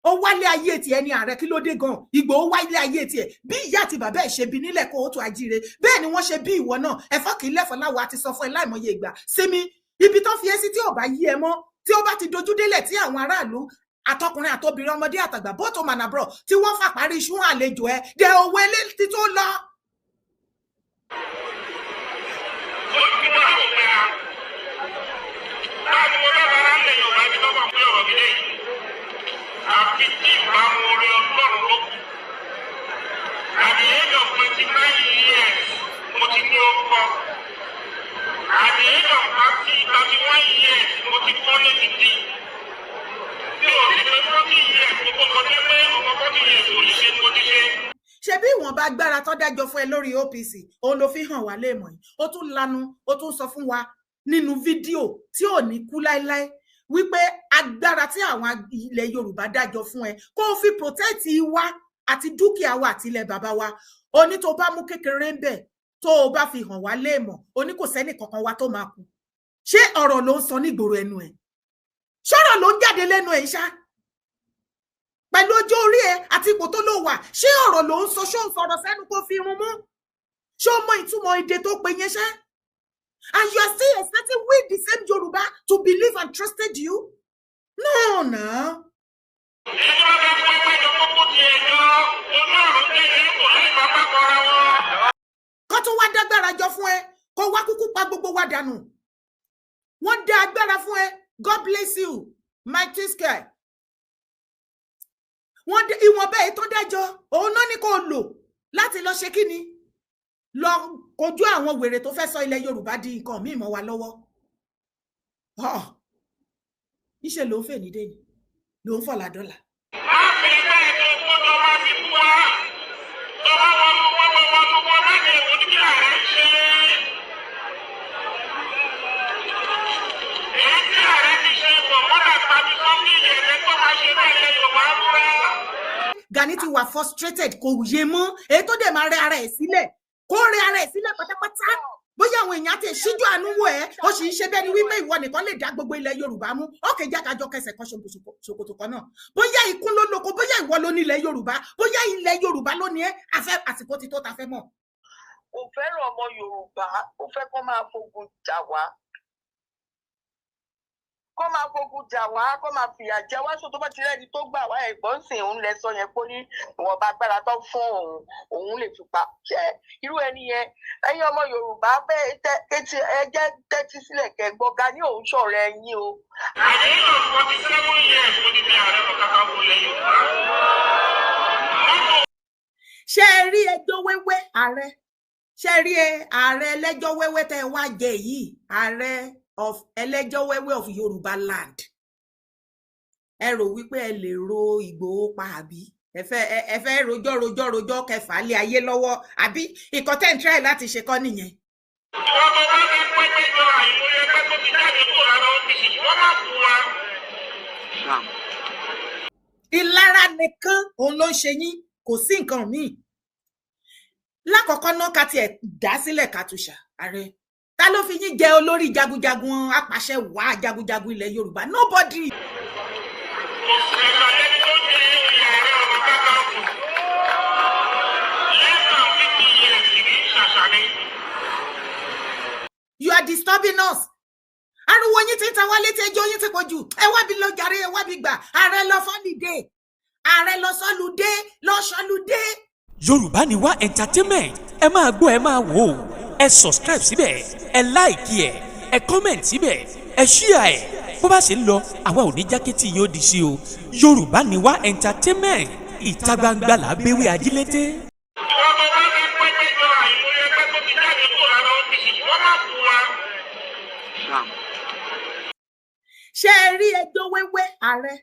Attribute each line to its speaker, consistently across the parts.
Speaker 1: Ó wálé ayé tiẹ̀ ní ààrẹ, kí ló dé gan? Ìgbòho wálé ayé tiẹ̀ bí ìyá àti bàbá ẹ̀ ṣe bí nílẹ̀ kó o tó ajíire, bẹ́ẹ̀ ni wọ́n ṣe bí ìwọ náà. Ẹ̀fọ́ kì í lẹ́fọ̀ọ́ láwo, àti sọ fún ẹ láìmọye ìgbà. Sinmi ibi tó fi ẹ́ sí. Tí ò bá yí ẹ mọ́, tí ó bá ti dojú délẹ̀, tí àwọn aráàlú, àtọkùnrin àtobìnrin, ọmọdé àtàgbà, both home and abroad, tí wọ́n fà parí iṣu àlejò ẹ dẹ owó eléyìí tó lọ.
Speaker 2: Àfi tí ìbámu orí Ọlọ́run ló kù. At the age of 29 years, mo ti ní orúkọ. At the age of 30, 31 years, mo ti kọ́lé títí. Mi ò ní pé 40 years, gbogbo nǹkan tẹ́ pé ọmọ 40 years ò lè ṣe ni mo ti ṣe.
Speaker 1: Ṣebí ìwọ̀nba agbára tó dájọ́ fún ẹ lórí OPC, òun ló fi hàn wá léèmọ̀ yìí. Ó tún lanu, ó tún sọ fún wa nínú fídíò tí ò ní kú láéláé wípé agbára tí àwọn ilẹ̀ Yorùbá dájọ́ fún ẹ kó o fi protect wa àti dúkìá wa àti ilẹ̀ bàbá wa, ó ní tó bá mú kékeré ń bẹ̀, tó o bá fi hàn wá léèmọ̀, ó ní kò sẹ́nì kankan wa tó máa kú. Ṣé ọ̀rọ̀ ló ń sọ nígboro ẹnu ẹ̀? Ṣọ́rọ̀ ló ń jáde lẹ́nu ẹ̀ ṣá? Pẹ̀lú ọjọ́ orí ẹ àti ipò tó lò wà, ṣé ọ̀rọ̀ ló ń sọ? Ṣó ń sọ̀rọ̀ sẹ́nu kó fi irun mú? Ṣé o mọ ìtumọ̀ èdè tó pe yẹn ṣá? And you are still expecting we, the same Yoruba, to believe and trusted you? No, no.
Speaker 2: Ìjọba bá fún ẹgbẹ́ ìjọ kókó ti ẹjọ́ olóòrùn tẹ̀lé kò láì bá bá kọra wọn.
Speaker 1: Kó tún wá dágbára jọ fún ẹ, kó wá kúkú pa gbogbo wa dànù. Wọ́n dá agbára fún ẹ. God bless you, mighty sky. Wọ́n ìwọ̀nba èyí tó dájọ́ òun náà ni kò lò láti lọ ṣe kíni, lọ kojú àwọn wèrè tó fẹ́ sọ ilẹ̀ Yorùbá di nǹkan míì mọ́ wa lọ́wọ́. Níṣẹ́ ló ń fè ní dẹ́ni, ló ń fọ̀lá dọ́là.
Speaker 2: Má fi ẹgbẹ́ ètò ìkójọ máa fi kú wa. Tọ́wọ́ wọnú wọ́n wọnú wọn má lè wò ní kí ààrẹ ṣe. Èyí tí ààrẹ ti ṣe pọ̀ mọ́tà tàbí sọ́ńdí ìyẹ̀fẹ́ tó máa ṣe náà ilẹ̀ Yorùbá múra.
Speaker 1: Gani ti wà frustrated, kò yé mọ́. Èyí tó dẹ̀ máa rẹ ara ẹ̀ sílẹ̀, kó rẹ ara ẹ̀ sílẹ̀ pátápátá. Bóyá àwọn èèyàn ti ṣíjú àánú wò ẹ́, ó sì ń ṣe bẹ́ẹ̀ ni wípé ìwọ nìkan lè dá gbogbo ilẹ̀ Yorùbá mú. Ókè jákàjọ kẹsẹ̀ kan ṣòkòtò kan náà. Bóyá ikún ló lóko, bóyá ìwọ ló ní ilẹ̀ Yorùbá, bóyá ilẹ̀ Yorùbá ló ní ẹ́, àfẹ́ àsìkò ti tó ta fẹ́ mọ̀.
Speaker 3: Kò fẹ́ràn ọmọ Yorùbá, ó fẹ́ kó máa fogun jà wá, kó máa fogun jà wá, kó máa fìyà jẹ wá. Sọ tó bá ti rẹ́ni tó gbà wá, ẹ̀gbọ́n sìn òun lẹ sọ yẹn pé ní ìwọ̀nba agbára tó fún òun, òun lè fi pa ṣe irú ẹni yẹn. Ẹ̀yin ọmọ Yorùbá bẹ́ẹ̀ tẹ́tí, ẹ jẹ́ tẹ́tí sílẹ̀ kẹ́ gbọ́. Gani òun ṣọ̀rẹ́ ẹ̀yin o.
Speaker 2: At the age of 47 years, mo ti di Ààrẹ Ọ̀nà Kakanfò ilẹ̀ Yorùbá. Mọ́tò
Speaker 1: Ṣé ẹ rí ẹjọ́ wẹ́wẹ́ ààrẹ? Ṣé ẹ rí ẹ ààrẹ ẹlẹ́jọ́ wẹ́wẹ́ tẹ́ ẹ wá jẹ yìí, ààrẹ of ẹlẹ́jọ́ wẹ́wẹ́ of Yorùbá land, ẹ rò wípé ẹ lè ro Ìgbòho pa, àbí ẹ fẹ́ rojọ́ rojọ́ rojọ́ kẹfà lé ayé lọ́wọ́, àbí ìkọ́ tẹ́ ń try láti ṣe kọ́ nìyẹn?
Speaker 2: Wọ́n tó bá fẹ́ pẹ́pẹ́ jọ àìmọye ẹgbẹ́ tó ti jáde kúrò lára OPC, wọ́n má kú wa.
Speaker 1: Ìlara nìkan òun ló ń ṣe yín, kò sí nǹkan míì. Lákọ̀ọ́kọ́ náà, ká tiẹ̀ dá sílẹ̀ kàtúnṣà, ààrẹ, ta ló fi yín jẹ olórí jagunjagun, apàṣẹ wàá jagunjagun ilẹ̀ Yorùbá? Nobody.
Speaker 2: Kò ṣẹ̀ṣà lẹ́ni tó jẹ oyè Ààrẹ Ọ̀nà Kakanfò. Less than 50 years ní ṣàṣà ni.
Speaker 1: You are disturbing us. Ariwo yín ti ń ta wá létí, ẹjọ́ yín ti pọ̀ jù. Ẹ wá bí lọ jàre, ẹ wá bí gbà. Ààrẹ lọ fọ́lìdé, ààrẹ lọ sọ́lùdé, lọ sọ́lùdé.
Speaker 4: Yorùbá Ni Wá Entertainment, ẹ máa gbọ́, ẹ máa wò ó. Ẹ subscribe síbẹ̀, ẹ like ẹ, ẹ comment síbẹ̀, ẹ share ẹ. Bó bá ṣe ń lọ, àwa ò ní jákẹ́tì yóò di sí o. Yorùbá Ni Wá Entertainment, ìta gbangba là bẹ́wẹ́ ajílété.
Speaker 2: Wọ́n tó bá fẹ́ pẹ́pẹ́ jọ àìmọye ẹgbẹ́ tó ti jáde kúrò lára OPC, wọ́n má kú wa.
Speaker 1: Ṣé ẹ rí ẹjọ́ wẹ́wẹ́ ààrẹ?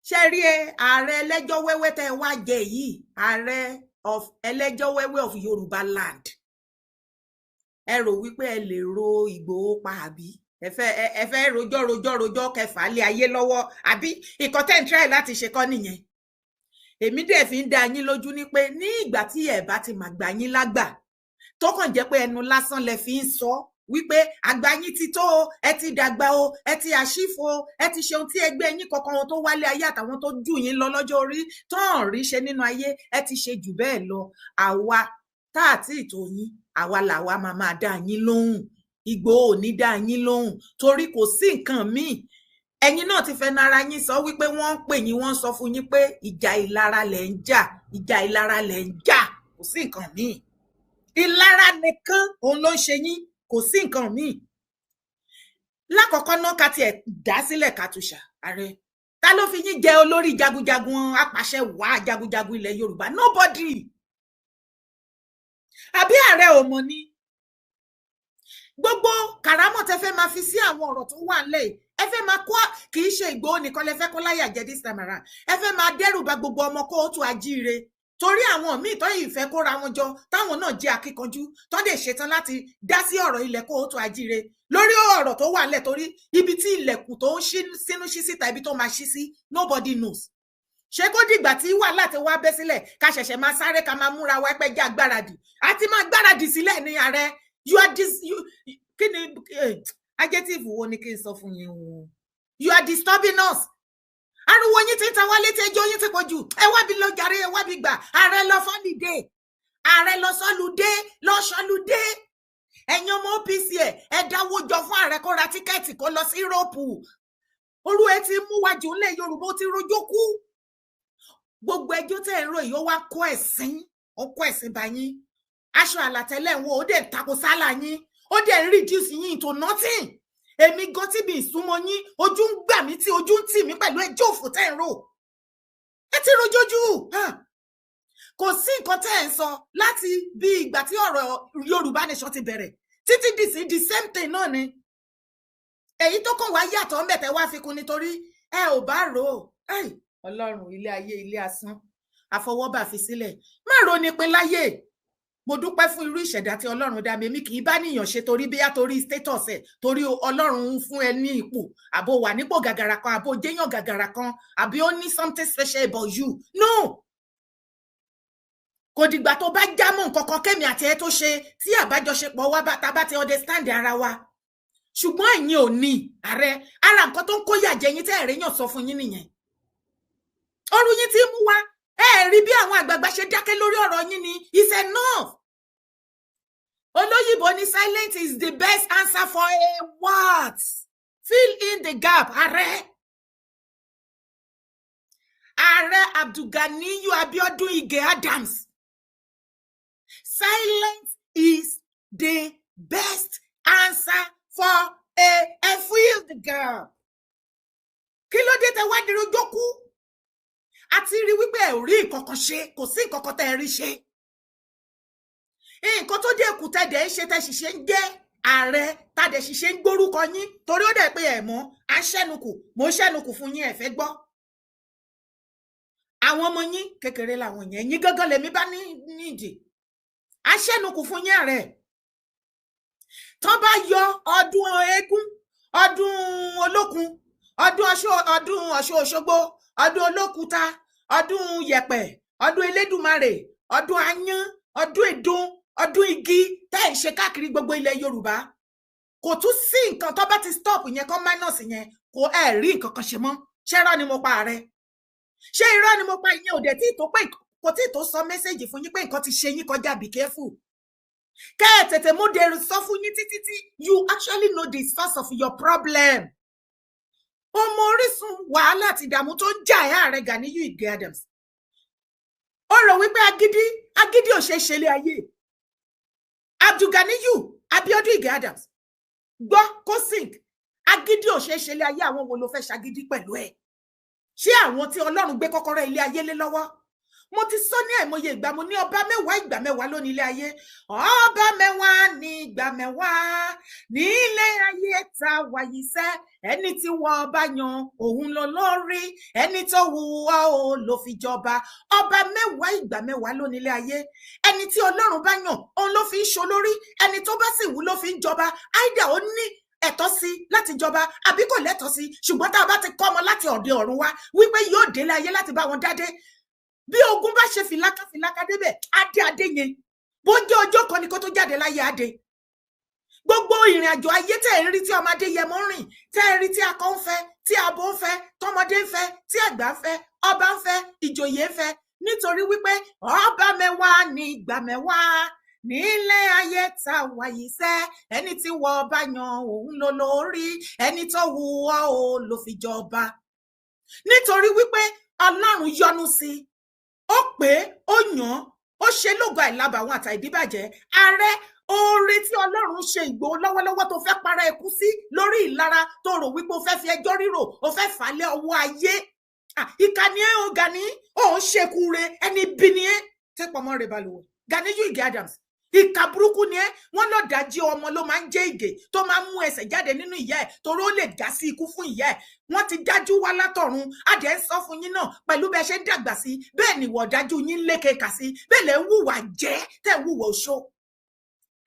Speaker 1: Ṣé ẹ rí ẹ ààrẹ ẹlẹ́jọ́ wẹ́wẹ́ tẹ́ ẹ wá jẹ yìí, ààrẹ of ẹlẹ́jọ́ wẹ́wẹ́ of Yorùbá land, ẹ rò wípé ẹ lè ro Ìgbòho pa, àbí ẹ fẹ́ rojọ́ rojọ́ rojọ́ kẹfà lé ayé lọ́wọ́, àbí ìkọ́ tẹ́ ń try láti ṣe kọ́ nìyẹn? Èmi dẹ̀ fi ń dá yín lójú ní pé ní ìgbà tí ẹ bá ti mà gbà yín lágbà, tó kàn jẹ́ pé ẹnu lásán lẹ fi ń sọ Wípé àgbà yín ti tó o, ẹ ti dàgbà o, ẹ ti àṣìfò o, ẹ ti ṣe ohun tí ẹgbẹ́ yín kankan tó wálé ayé àtàwọn tó jù yín lọ lọ́jọ́ orí tán rí ṣe nínú ayé, ẹ ti ṣe jù bẹ́ẹ̀ lọ. Àwa tá àti ìtò yín, àwa làwa máa máa dá yín lóhùn. Ìgbòho ò ní dá yín lóhùn torí kò sí nǹkan míì. Ẹ̀yin náà ti fẹnu ara yín sọ wípé wọ́n ń pè yín, wọ́n ń sọ fún yín pé ìjà ìlara lẹ̀ ń jà, ìjà ìlara lẹ̀ ń jà, kò sí nǹkan míì. Ìlara nìkan òun ló ń ṣe yín, kò sí nǹkan míì. Lákọ̀ọ́kọ́ náà, ká tiẹ̀ dá sílẹ̀ kàtúnṣà, ààrẹ, ta ló fi yín jẹ olórí jagunjagun, apàṣẹ wàá jagunjagun ilẹ̀ Yorùbá? Nobody. Àbí ààrẹ ò mọ̀ ni? Gbogbo kàrámọ̀ tẹ fẹ́ máa fi sí àwọn ọ̀rọ̀ tó wà nílẹ̀ yìí, ẹ fẹ́ máa kó, kì í ṣe Ìgbòho nìkan lẹ fẹ́ kó láyà jẹ this time around. Ẹ fẹ́ máa dẹ́rù ba gbogbo ọmọ kóòtù ajíire, torí àwọn míì tó yìí fẹ́ kóra wọn jọ, táwọn náà jẹ́ akíkanjú, tó dẹ̀ ṣetán láti dá sí ọ̀rọ̀ ilẹ̀ kóòtù ajíire lórí ọ̀rọ̀ tó wà nílẹ̀, torí ibi tí ilẹ̀kùn tó ń ṣí sínú ṣí síta, ibi tó máa ṣí sí, nobody knows. Ṣé kó dìgbà tí wàhálà ti wá bẹ́ sílẹ̀ ká ṣẹ̀ṣẹ̀ máa sáré, ká máa múra wa pẹ́ jẹ́ agbáradì àti máa gbáradì sílẹ̀ ní? Ààrẹ, you are dis you, kí ni adjective wo ni kí n sọ fún yín o? You are disturbing us. Ariwo yín ti ń ta wá létí, ẹjọ́ yín ti pọ̀ jù. Ẹ wá bí lọ jàre, ẹ wá bí gbà. Ààrẹ lọ fọ́lìdé, ààrẹ lọ sọ́lùdé, lọ sọ́lùdé. Ẹ̀yin ọmọ OPC, ẹ dáwó jọ fún ààrẹ kó ra ticket kó lọ sí Europe. Orú ẹ ti mú wájú ńlẹ̀ Yorùbá, ó ti rojọ́ kú. Gbogbo ẹjọ́ tẹ́ ẹ̀ ń rò yìí, ó wá kó ẹ̀sìn, ó kó ẹ̀sìn bá yín. Aṣọ àlàtẹ́lẹ̀ ń wo, ó dẹ̀ ń tako sálà yín, ó dẹ̀ ń reduce yín into nothing. Èmi gan tí mi ìsúnmọ́ yín, ojú ń gbà mí tí ojú ń tì mí pẹ̀lú ẹjọ́ òfò tẹ́ ń rò. Ẹ ti rojójú, kò sí nǹkan tẹ́ ẹ̀ ń sọ láti bí ìgbà tí ọ̀rọ̀ Yorùbá Nation ti bẹ̀rẹ̀ títí dì sí, the same thing náà ni. Èyí tó kàn wá yàtọ̀ ń bẹ̀ tẹ́ wá fi kún nítorí ẹ ò bá rò ó. Ọlọ́run, ilé ayé, ilé asán, àfọwọ́bà fi sílẹ̀, má ro ni pin láyé. Mo dúpẹ́ fún irú ìṣẹ̀dá tí Ọlọ́run dá mi. Èmi kì í bá níyàn ṣe torí bí torí status ẹ̀, torí Ọlọ́run ń fún ẹ ní ipò, àbò wà nípò gàgàrà kan, àbò jẹ́yàn gàgàrà kan, àbí ó ní something special about you. No, kò dìgbà tó bá jámọ́ nǹkan kan kémi àti ẹ tó ṣe tí àbájọṣepọ̀ wa bá ta bá ti understand ara wa. Ṣùgbọ́n ẹ̀yin ò ní, ààrẹ. Ara nǹkan tó ń kó yàjẹ́ yín tẹ́ ẹ̀rẹ́ yàn sọ fún yín nìyẹn. Ọrù yín ti mú wa. Ẹ rí bí àwọn àgbààgbà ṣe dákẹ́ lórí ọ̀rọ̀ yín ni. It's enough. Olóyìnbó ní silence is the best answer for a what? Fill in the gap. Ààrẹ, Ààrẹ Abdulganiyu Abiodun Ige Adams, silence is the best answer for a fill the gap. Kí ló dé tẹ wá dirun jókòó? Àti rí wípé ẹ ò rí nǹkan kan ṣe, kò sí nǹkan kan tẹ ẹ rí ṣe. Nǹkan tó dé kù tẹ dẹ̀ ń ṣe, tẹ ṣiṣẹ́ ń jẹ́ ààrẹ, tá dẹ̀ ṣiṣẹ́ ń gbórúkọ yín, torí ó dẹ̀ pé ẹ̀ mọ́ à ń ṣẹ́nukù, mò ń ṣẹ́nukù fún yín, ẹ fẹ́ gbọ́. Àwọn ọmọ yín kékeré làwọn yẹn, yín gángan lèmi bá ní nídìí à ń ṣẹ́nukù fún yín. Ààrẹ, tán bá yọ ọdún eégún, ọdún olókun, ọdún Ọ̀ṣun, ọdún Ọ̀ṣun Òṣogbo, ọdún olókùúta, ọdún yẹ̀pẹ̀, ọdún Elédùmarè, ọdún ayán, ọdún ìdun, ọdún igi tẹ́ ẹ̀ ń ṣe káàkiri gbogbo ilẹ̀ Yorùbá, kò tún sí nǹkan tó bá ti stop yẹn, kọ́ minus yẹn, kò ẹ̀ rí nǹkan kan ṣe mọ́. Ṣé irọ́ ni mo pa, ààrẹ? Ṣé irọ́ ni mo pa? Ìyẹn ò dẹ̀ tí tó pé, kò tí tó sọ message fún yín pé nǹkan ti ṣe yín kọjá. Be careful, kẹ́ ẹ̀ tètè mú de sọ fún yín títí tí you actually know the source of your problem. Ọmọ orísun wàhálà àti ìdààmú tó ń jà ẹ́, Ààrẹ Ganiyu Ige Adams, ó rò wípé agídí, agídí ò ṣe é ṣe lé ayé. Abdulganiyu Abiodun Ige Adams, gbọ́ kó sink, agídí ò ṣe é ṣe lé ayé. Àwọn wo ló fẹ́ ṣagídí pẹ̀lú ẹ̀? Ṣé àwọn tí Ọlọ́run gbé kọ́kọ́rọ́ ilé ayé lé lọ́wọ́? Mo ti sọ ní àìmọye ìgbà, mo ní ọba 10 ìgbà 10 lónìí ilé ayé, ọba 10 ní ìgbà 10 ní ilé ayé ta wàyí sẹ́. Ẹni tí wọ́n bá yan òun lọ lórí, ẹni tó wù ọ́ ò ló fi jọba. Ọba 10 ìgbà 10 lónìí ilé ayé. Ẹni tí Ọlọ́run bá yàn òun ló fi ń ṣolórí, ẹni tó bá sì wù ló fi ń jọba. Áìdá ó ní ẹ̀tọ́ sí láti jọba àbí kò lẹ́tọ̀ọ́ sí, ṣùgbọ́n tá a bá ti kọ́ ọmọ láti ọ̀dẹ ọ̀run wá wípé yóò délé ayé láti bá wọn dádé, bí ogun bá ṣe fìlàkà fìlàkà débẹ̀, adé adé yẹn, bó jẹ́ ọjọ́ kan ni kó tó jáde láyé, adé. Gbogbo ìrìn àjò ayé tẹ́ ẹ̀ ń rí tí ọmọdé yẹmọ ń rìn, tẹ́ ẹ̀ ń rí tí akọ ń fẹ́, tí abo ń fẹ́, tọmọdé ń fẹ́, tí àgbà ń fẹ́, ọba ń fẹ́, ìjòyè ń fẹ́, nítorí wípé ọba mẹ́wàá ní ìgbà mẹ́wàá nílé ayé tá a wà yìí sẹ́. Ẹni tí wọ́n bá yan òun ló lórí, ẹni tó wù ọ́ ò ló fi jọba. Nítorí wípé Ọlọ́run yọ́nú sí i, ó pé ó yàn án, ó ṣe lógo àìlábàwọn àtàìdíbàjẹ́. Ààrẹ, oore tí Ọlọ́run ṣe Ìgbòho lọ́wọ́lọ́wọ́ tó fẹ́ para ẹkú sí lórí ìlara tó rò wípé ó fẹ́ fi ẹjọ́ rírò, ó fẹ́ fà á lé ọwọ́ ayé. Ìkànnì ẹ̀ ó Gani, ó ń ṣekúre, ẹni bí ni ẹ́ tẹ́pọ̀ mọ́ rẹ̀ balùwẹ̀. Ganiyu Ige Adams, ìkà burúkú ni ẹ́. Wọ́n lọ dájí ọmọ ló máa ń jẹ́ ìgè tó máa ń mú ẹsẹ̀ jáde nínú ìyá ẹ̀, torí ó lè dá sí ikú fún ìyá ẹ̀. Wọ́n ti dájú wá látọ̀run. Adẹ ń sọ fún yín náà pẹ̀lú bẹ́ẹ̀ ṣe ń dàgbà sí, bẹ́ẹ̀ ni ìwọ ọ̀dájú yín ń lékè kà sí, bẹ́ẹ̀ lẹ́ ń hùwà jẹ́ tẹ́ ń hùwà oṣó.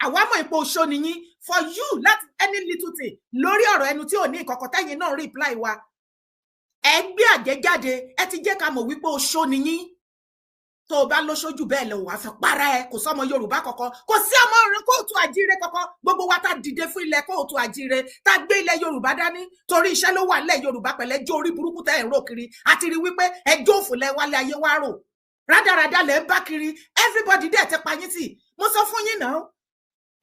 Speaker 1: Àwa mọ̀ ipò oṣó ni yín. For you láti any little thing lórí ọ̀rọ̀ ẹnu tí ò ní ìkọ̀kọ̀ tẹ́yìn náà reply wa, ẹ gbé àjẹjáde, ẹ ti jẹ́ ká mọ̀ wípé oṣó ni yín. Tó o bá lóṣojú bẹ́ẹ̀ lọ, wàá fi para ẹ. Kò sọmọ Yorùbá kankan, kò sí ọmọ rẹ kóòtù àjíire kankan. Gbogbo wa tá dìde fún ilẹ̀ kóòtù àjíire, tá gbé ilẹ̀ Yorùbá dání, torí iṣẹ́ ló wà nílẹ̀ Yorùbá pẹ̀lẹ́ jó orí burúkú tẹ́ ẹ̀ ń rò kiri. Àti rí wípé ẹjọ́ òfò lẹ wálé ayé wá rò, rádaràda lẹ ń bá kiri. Everybody dẹ̀ ti pa yín tì. Mo sọ fún yín náà,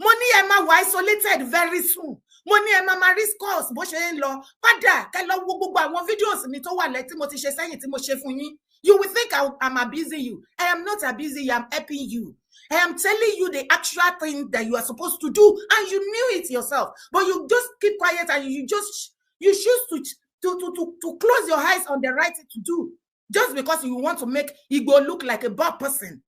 Speaker 1: mo ní ẹ máa wà isolated very soon. Mo ní ẹ máa máa rí scores bó ṣe ń lọ. Padà kẹ́ lọ wo gbogbo àwọn videos mi tó wà lẹ tí mo ti ṣe sẹ́yìn, tí mo ṣe fún yín. You will think I'm abusing you. I am not abusing you. I'm helping you. I am telling you the actual thing that you are supposed to do, and you knew it yourself. But you just keep quiet and you choose to close your eyes on the right thing to do, just because you want to make Igbo look like a bad person.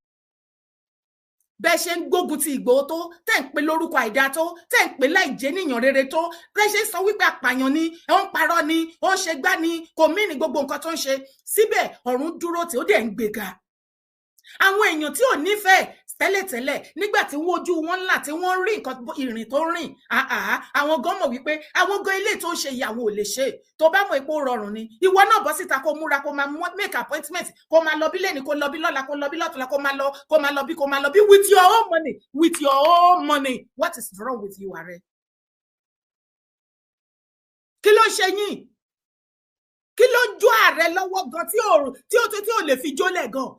Speaker 1: Bẹ́ẹ̀ ṣe ń gbógun ti Ìgbòho tó, tẹ́ ń pe lórúkọ àìdá tó, tẹ́ ń pe láì jẹ́ níyàn rere tó, bẹ́ẹ̀ ṣe ń sọ wípé àpàyàn ni, ó ń parọ́ ni, ó ń ṣe gbá ni, kò mí ní gbogbo nǹkan tó ń ṣe, síbẹ̀ ọ̀run dúró tí ó dẹ̀ ń gbéga. Àwọn èèyàn tí ò nífẹ̀ẹ́ tẹ́lẹ̀tẹ́lẹ̀, nígbà tí wọ́n ojú wọn ńlá, tí wọ́n rí nǹkan ìrìn tó rìn, àwọn gan mọ̀ wípé àwọn gan ilé tó ń ṣe ìyàwó ò lè ṣe. Tó bá mọ̀ pé ó rọrùn ni, ìwọ náà bọ́ síta, kó múra, kó máa make appointment, kó máa lọ bí lẹ́ni, kó lọ bí lọ́la, kó lọ bí lọ́tùnla, kó máa lọ, kó máa lọ bí, kó máa lọ bí with your own money, with your own money. What is wrong with you, ààrẹ? Kí ló ṣe yín? Kí ló jó ààrẹ lọ́wọ́ gan tí ò lè fi jólẹ̀ gan?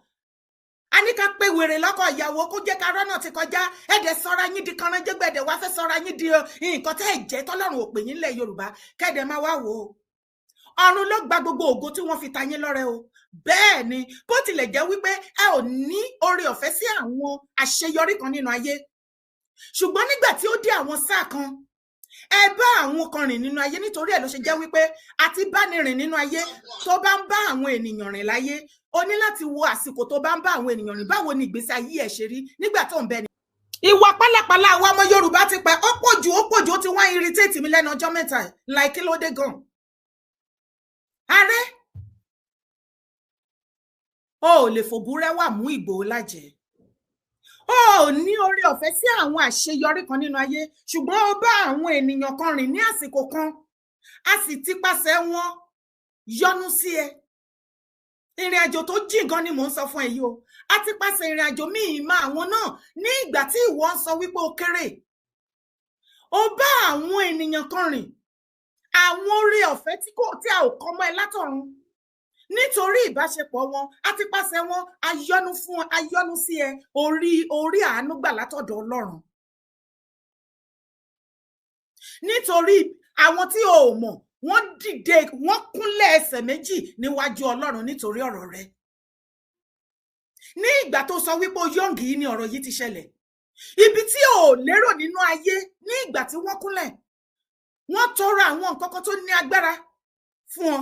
Speaker 1: A ní ká pé wèrè lọ́kọ̀ ìyàwó kó jẹ́ ká rọ́nà ti kọjá. Ẹ̀dẹ̀ sọ́ra yín di kanranjẹ́gbẹ̀, ẹ̀dẹ̀ wá fẹ́ sọ́ra yín di nǹkan tẹ́ ẹ̀ jẹ́ tọ́lọ́run ò pè yín lẹ̀ Yorùbá. Kẹ́dẹ̀ máa wá wò ó, ọ̀run ló gba gbogbo ògo tí wọ́n fi ta yín lọ́rẹ o. Bẹ́ẹ̀ ni, bó tilẹ̀ jẹ́ wípé ẹ ò ní oore ọ̀fẹ́ sí àwọn àṣeyọrí kan nínú ayé, ṣùgbọ́n nígbà tí ó dé àwọn sáà kan, ẹ bá àwọn kan rìn nínú ayé. Nítorí ẹ̀ ló ṣe jẹ́ wípé àti báni rìn nínú ayé, tó bá ń bá àwọn ènìyàn rìn láyé, o ní láti wo àsìkò tó bá ń bá àwọn ènìyàn rìn, báwo ni ìgbésí ayé ẹ̀ ṣe rí nígbà tó ń bẹ ni. Ìwà pálapàla àwọn ọmọ Yorùbá ti pẹ́, ó pọ̀ jù, ó pọ̀ jù, ó ti wá irritate mi lẹ́nu ọjọ́ mẹ́ta. Like, kí ló dé gan? Ààrẹ, o ò lè fòbúrẹ́wà mú Ìgbòho lájẹ̀ẹ́. O ò ní oore ọ̀fẹ́ sí àwọn àṣeyọrí kan nínú ayé, ṣùgbọ́n ó bá àwọn ènìyàn kan rìn ní àsìkò kan, a sì ti pàṣẹ wọn yọ́nú sí ẹ. Ìrìn àjò tó jìn gan ni mò ń sọ fún ẹ yìí o. A ti pàṣẹ ìrìn àjò míì mọ àwọn náà ní ìgbà tí ìwọ ń sọ wípé o kéré. Ó bá àwọn ènìyàn kan rìn, àwọn oore ọ̀fẹ́ tí kò tí a ò kọ́ mọ́ ẹ látọ̀run, nítorí ìbáṣepọ̀ wọn àti pàṣẹ wọn ayọ́nú fún, ayọ́nú sí ẹ, orí àánú gbà látọ̀dọ̀ Ọlọ́run. Nítorí àwọn tí o ò mọ̀, wọ́n dìde, wọ́n kúnlẹ̀ ẹsẹ̀ méjì níwájú Ọlọ́run nítorí ọ̀rọ̀ rẹ. Ní ìgbà tó sọ wípé o young yìí ni ọ̀rọ̀ yìí ti ṣẹlẹ̀. Ibi tí o ò lérò nínú ayé, ní ìgbà tí wọ́n kúnlẹ̀, wọ́n tọrọ àwọn nǹkan kan tó ní agbára fún ọ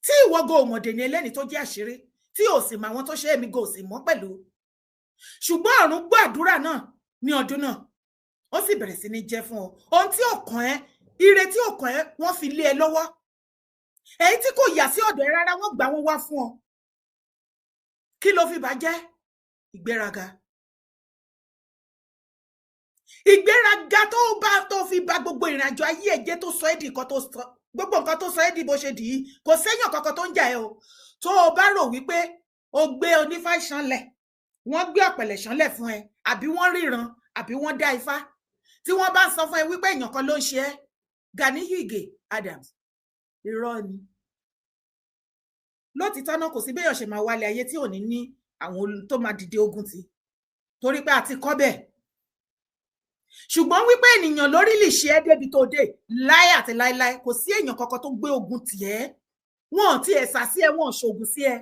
Speaker 1: tí ìwọ go òmòdè ní ẹlẹ́ni tó jẹ́ àṣírí tí ò sì mọ àwọn tó ṣe, èmi go sì mọ́ pẹ̀lú. Ṣùgbọ́n ọ̀run gbọ́ àdúrà náà ní ọdún náà, ó sì bẹ̀rẹ̀ sí ní jẹ́ fún ọ. Ohun tí ò kàn ẹ́, ire tí ò kàn ẹ́, wọ́n fi lé ẹ lọ́wọ́. Èyí tí kò yà sí ọ̀dọ̀ ẹ rárá, wọ́n gbà wọ́n wá fún ọ. Kí ló fi bàjẹ́? Ìgbéraga. Ìgbéraga tó bá tó fi ba gbogbo ìrìnàjò ayé ẹ jẹ́, tó sọ ẹ́ di nǹkan tó sọ, gbogbo nǹkan tó sọ ẹ́ di bó ṣe dì í. Kò séèyàn kankan tó ń jà ẹ́ o. Tó o bá rò wípé o gbé onífá ṣanlẹ̀, wọ́n gbé ọ̀pẹ̀lẹ̀ ṣanlẹ̀ fún ẹ, àbí wọ́n ríran, àbí wọ́n dá ifá. Tí wọ́n bá sọ fún ẹ wípé èèyàn kan ló ń ṣe ẹ́, Ganiyu Ige Adams, irọ́ ni. Lótìtọ́ náà, kò sí béèyàn ṣe máa wálé ayé tí ò ní ní àwọn tó máa dìde ogun tì, torí pé a ti kọ́ bẹ́ẹ̀. Ṣùgbọ́n wípé ènìyàn lórí lè ṣe ẹ́ débi tó dé, láé àti láéláé, kò sí èèyàn kankan tó gbé ogun tì ẹ́. Wọn ò tiẹ̀ sà sí ẹ, wọn ò ṣoògùn sí ẹ.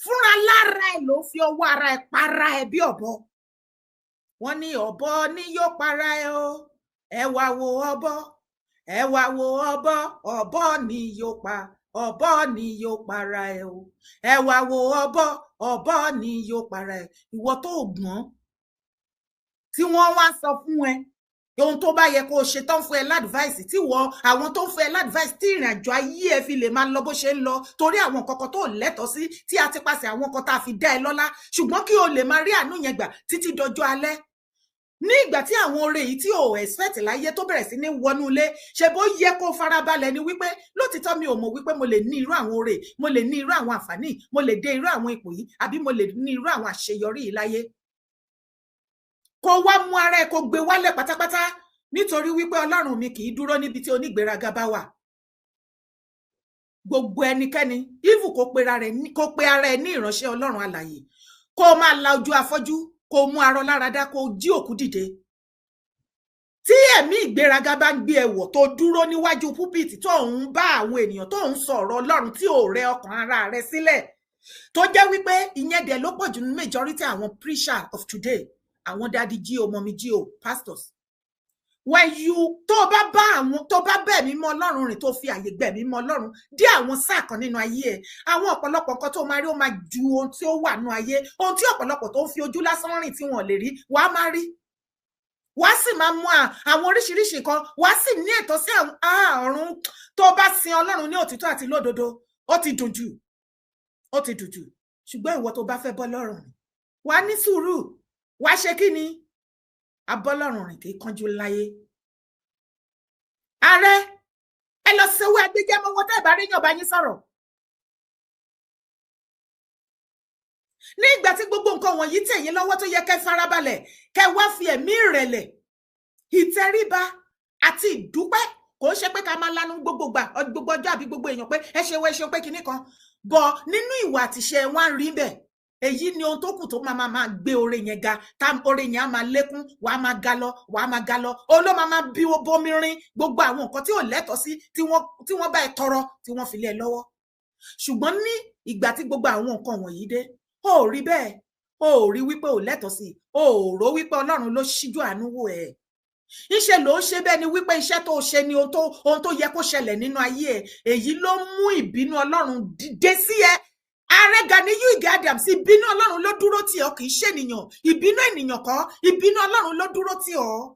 Speaker 1: Fúnra lára ẹ ló fi ọwọ́ ara ẹ para ẹ bí ọ̀bọ. Wọ́n ní ọ̀bọ ní yóò para ẹ o. Ẹ wá wo ọ̀bọ, ẹ wá wo ọ̀bọ, ọ̀bọ ní yóò pa, ọ̀bọ ní yóò para ẹ o. Ẹ wá wo ọ̀bọ, ọ̀bọ ní yóò para ẹ. Ìwọ tó gbọ́n tí wọ́n wá sọ fún ẹ ohun tó bá yẹ kó o ṣe tán, fún ẹ l'advice, tí wọ́n àwọn tó ń fún ẹ l'advice tí ìrìn àjò ayé ẹ fi lè máa lọ bó ṣe ń lọ, torí àwọn nǹkan kan tó lẹ́tọ̀ọ́ sí tí a ti paṣẹ àwọn kan tá a fi dá ẹ lọ́lá, ṣùgbọ́n kí o lè máa rí àánú yẹn gbà títí dọjọ́ alẹ́. Ní ìgbà tí àwọn oore yìí tí o expect láyé tó bẹ̀rẹ̀ sí ní wọnú ilé, ṣe bó yẹ kó farabalẹ̀ ni wípé lótìtọ́, mi ò mọ̀ wípé mo lè ní irú àwọn oore, mo lè ní irú àwọn àǹfààní, mo lè dé irú àwọn ipò yìí, àbí mo lè ní irú àwọn àṣeyọrí yìí láyé. Kó wá mú ara ẹ, kó gbé wálẹ̀ pátápátá, nítorí wípé Ọlọ́run mi kì í dúró níbi tí onígbéraga bá wà. Gbogbo ẹnikẹ́ni even kó pe ara ẹ ní ìránṣẹ́ Ọlọ́run alààyè, kó máa la ojú afọ́jú, kó mú arọ láradá, kó jí òkú dìde, tí ẹ̀mí ìgbéraga bá ń gbé ẹ wọ̀, tó dúró níwájú pulpit, tó ń bá àwọn ènìyàn, tó ń sọ̀rọ̀ Ọlọ́run, tí ò rẹ ọkàn ara rẹ sílẹ̀, tó jẹ́ wípé ìyẹn dẹ̀ ló pọ̀ jù ní majority àwọn preacher of today, àwọn daddy G.O, mummy G.O, pastors. When you tó bá bá àwọn tó bá bẹ̀ mímọ́ Ọlọ́run rìn, tó fi àyè gbẹ̀ mímọ́ Ọlọ́run dé àwọn sáà kan nínú ayé ẹ̀, àwọn ọ̀pọ̀lọpọ̀ nǹkan tó máa rí, ó máa ju ohun tí ó wà nínú ayé, ohun tí ọ̀pọ̀lọpọ̀ tó ń fi ojú lásán rìn tí wọ́n lè rí, wàá máa rí, wàá sì máa mú àwọn oríṣiríṣi nǹkan, wàá sì ní ẹ̀tọ́ sí àwọn ọ̀run. Tó bá sin Ọlọ́run ní òtítọ́ àti lódodo, ó ti dùn jù, ó ti dùn jù. Ṣùgbọ́n ìwọ tó bá fẹ́ bọ́ lọ́rùn, wàá ní sùúrù, wàá ṣe kí ni abọ́lọ́run rìn kì í kánjú láyé. Ààrẹ, ẹ lọ sówó agbẹjẹmọwọ tẹ́ ẹ bá rí yàn bá yín sọ̀rọ̀. Ní ìgbà tí gbogbo nǹkan wọ̀nyí tẹ̀ yín lọ́wọ́, tó yẹ kẹ́ farabalẹ̀, kẹ́ wá fi ẹ̀mí ìrẹ̀lẹ̀, ìtẹríba àti ìdúpẹ́. Kò ń ṣe pé ká máa lanu gbogbo gbà, gbogbo ọjọ́, àbí gbogbo èèyàn pé ẹ ṣe wọ, ẹ ṣeun, pé kinní kan bọ̀ nínú ìwà àtìṣe wọn rí bẹ́ẹ̀. Èyí ni ohun tó kù tó máa máa gbé oore yẹn ga, tá oore yẹn á máa lékún, wàá máa ga lọ, wàá máa ga lọ. Ó ló máa máa bí bomi rin gbogbo àwọn nǹkan tí ò lẹ́tọ̀ọ́ sí tí wọ́n bá ẹ tọrọ, tí wọ́n fi lé ẹ lọ́wọ́. Ṣùgbọ́n ní ìgbà tí gbogbo àwọn nǹkan wọ̀nyí dé, ó ò rí bẹ́ẹ̀. Ó ò rí wípé ò lẹ́tọ̀ọ́ sí, ó ò rò wípé Ọlọ́run ló ṣíjú àánú wò ẹ́. Ńṣe ló ń ṣe bẹ́ẹ̀ ni wípé iṣẹ́ tó ṣe ni ohun tó yẹ kó ṣẹlẹ̀ nínú ayé ẹ̀. Èyí ló mú ìbínú Ọlọ́run dìde sí ẹ. Ààrẹ Ganiyu Ige Adams, ìbínú Ọlọ́run ló dúró tì ọ́, kì í ṣènìyàn. Ìbínú ènìyàn kọ́, ìbínú Ọlọ́run ló dúró tì ọ́.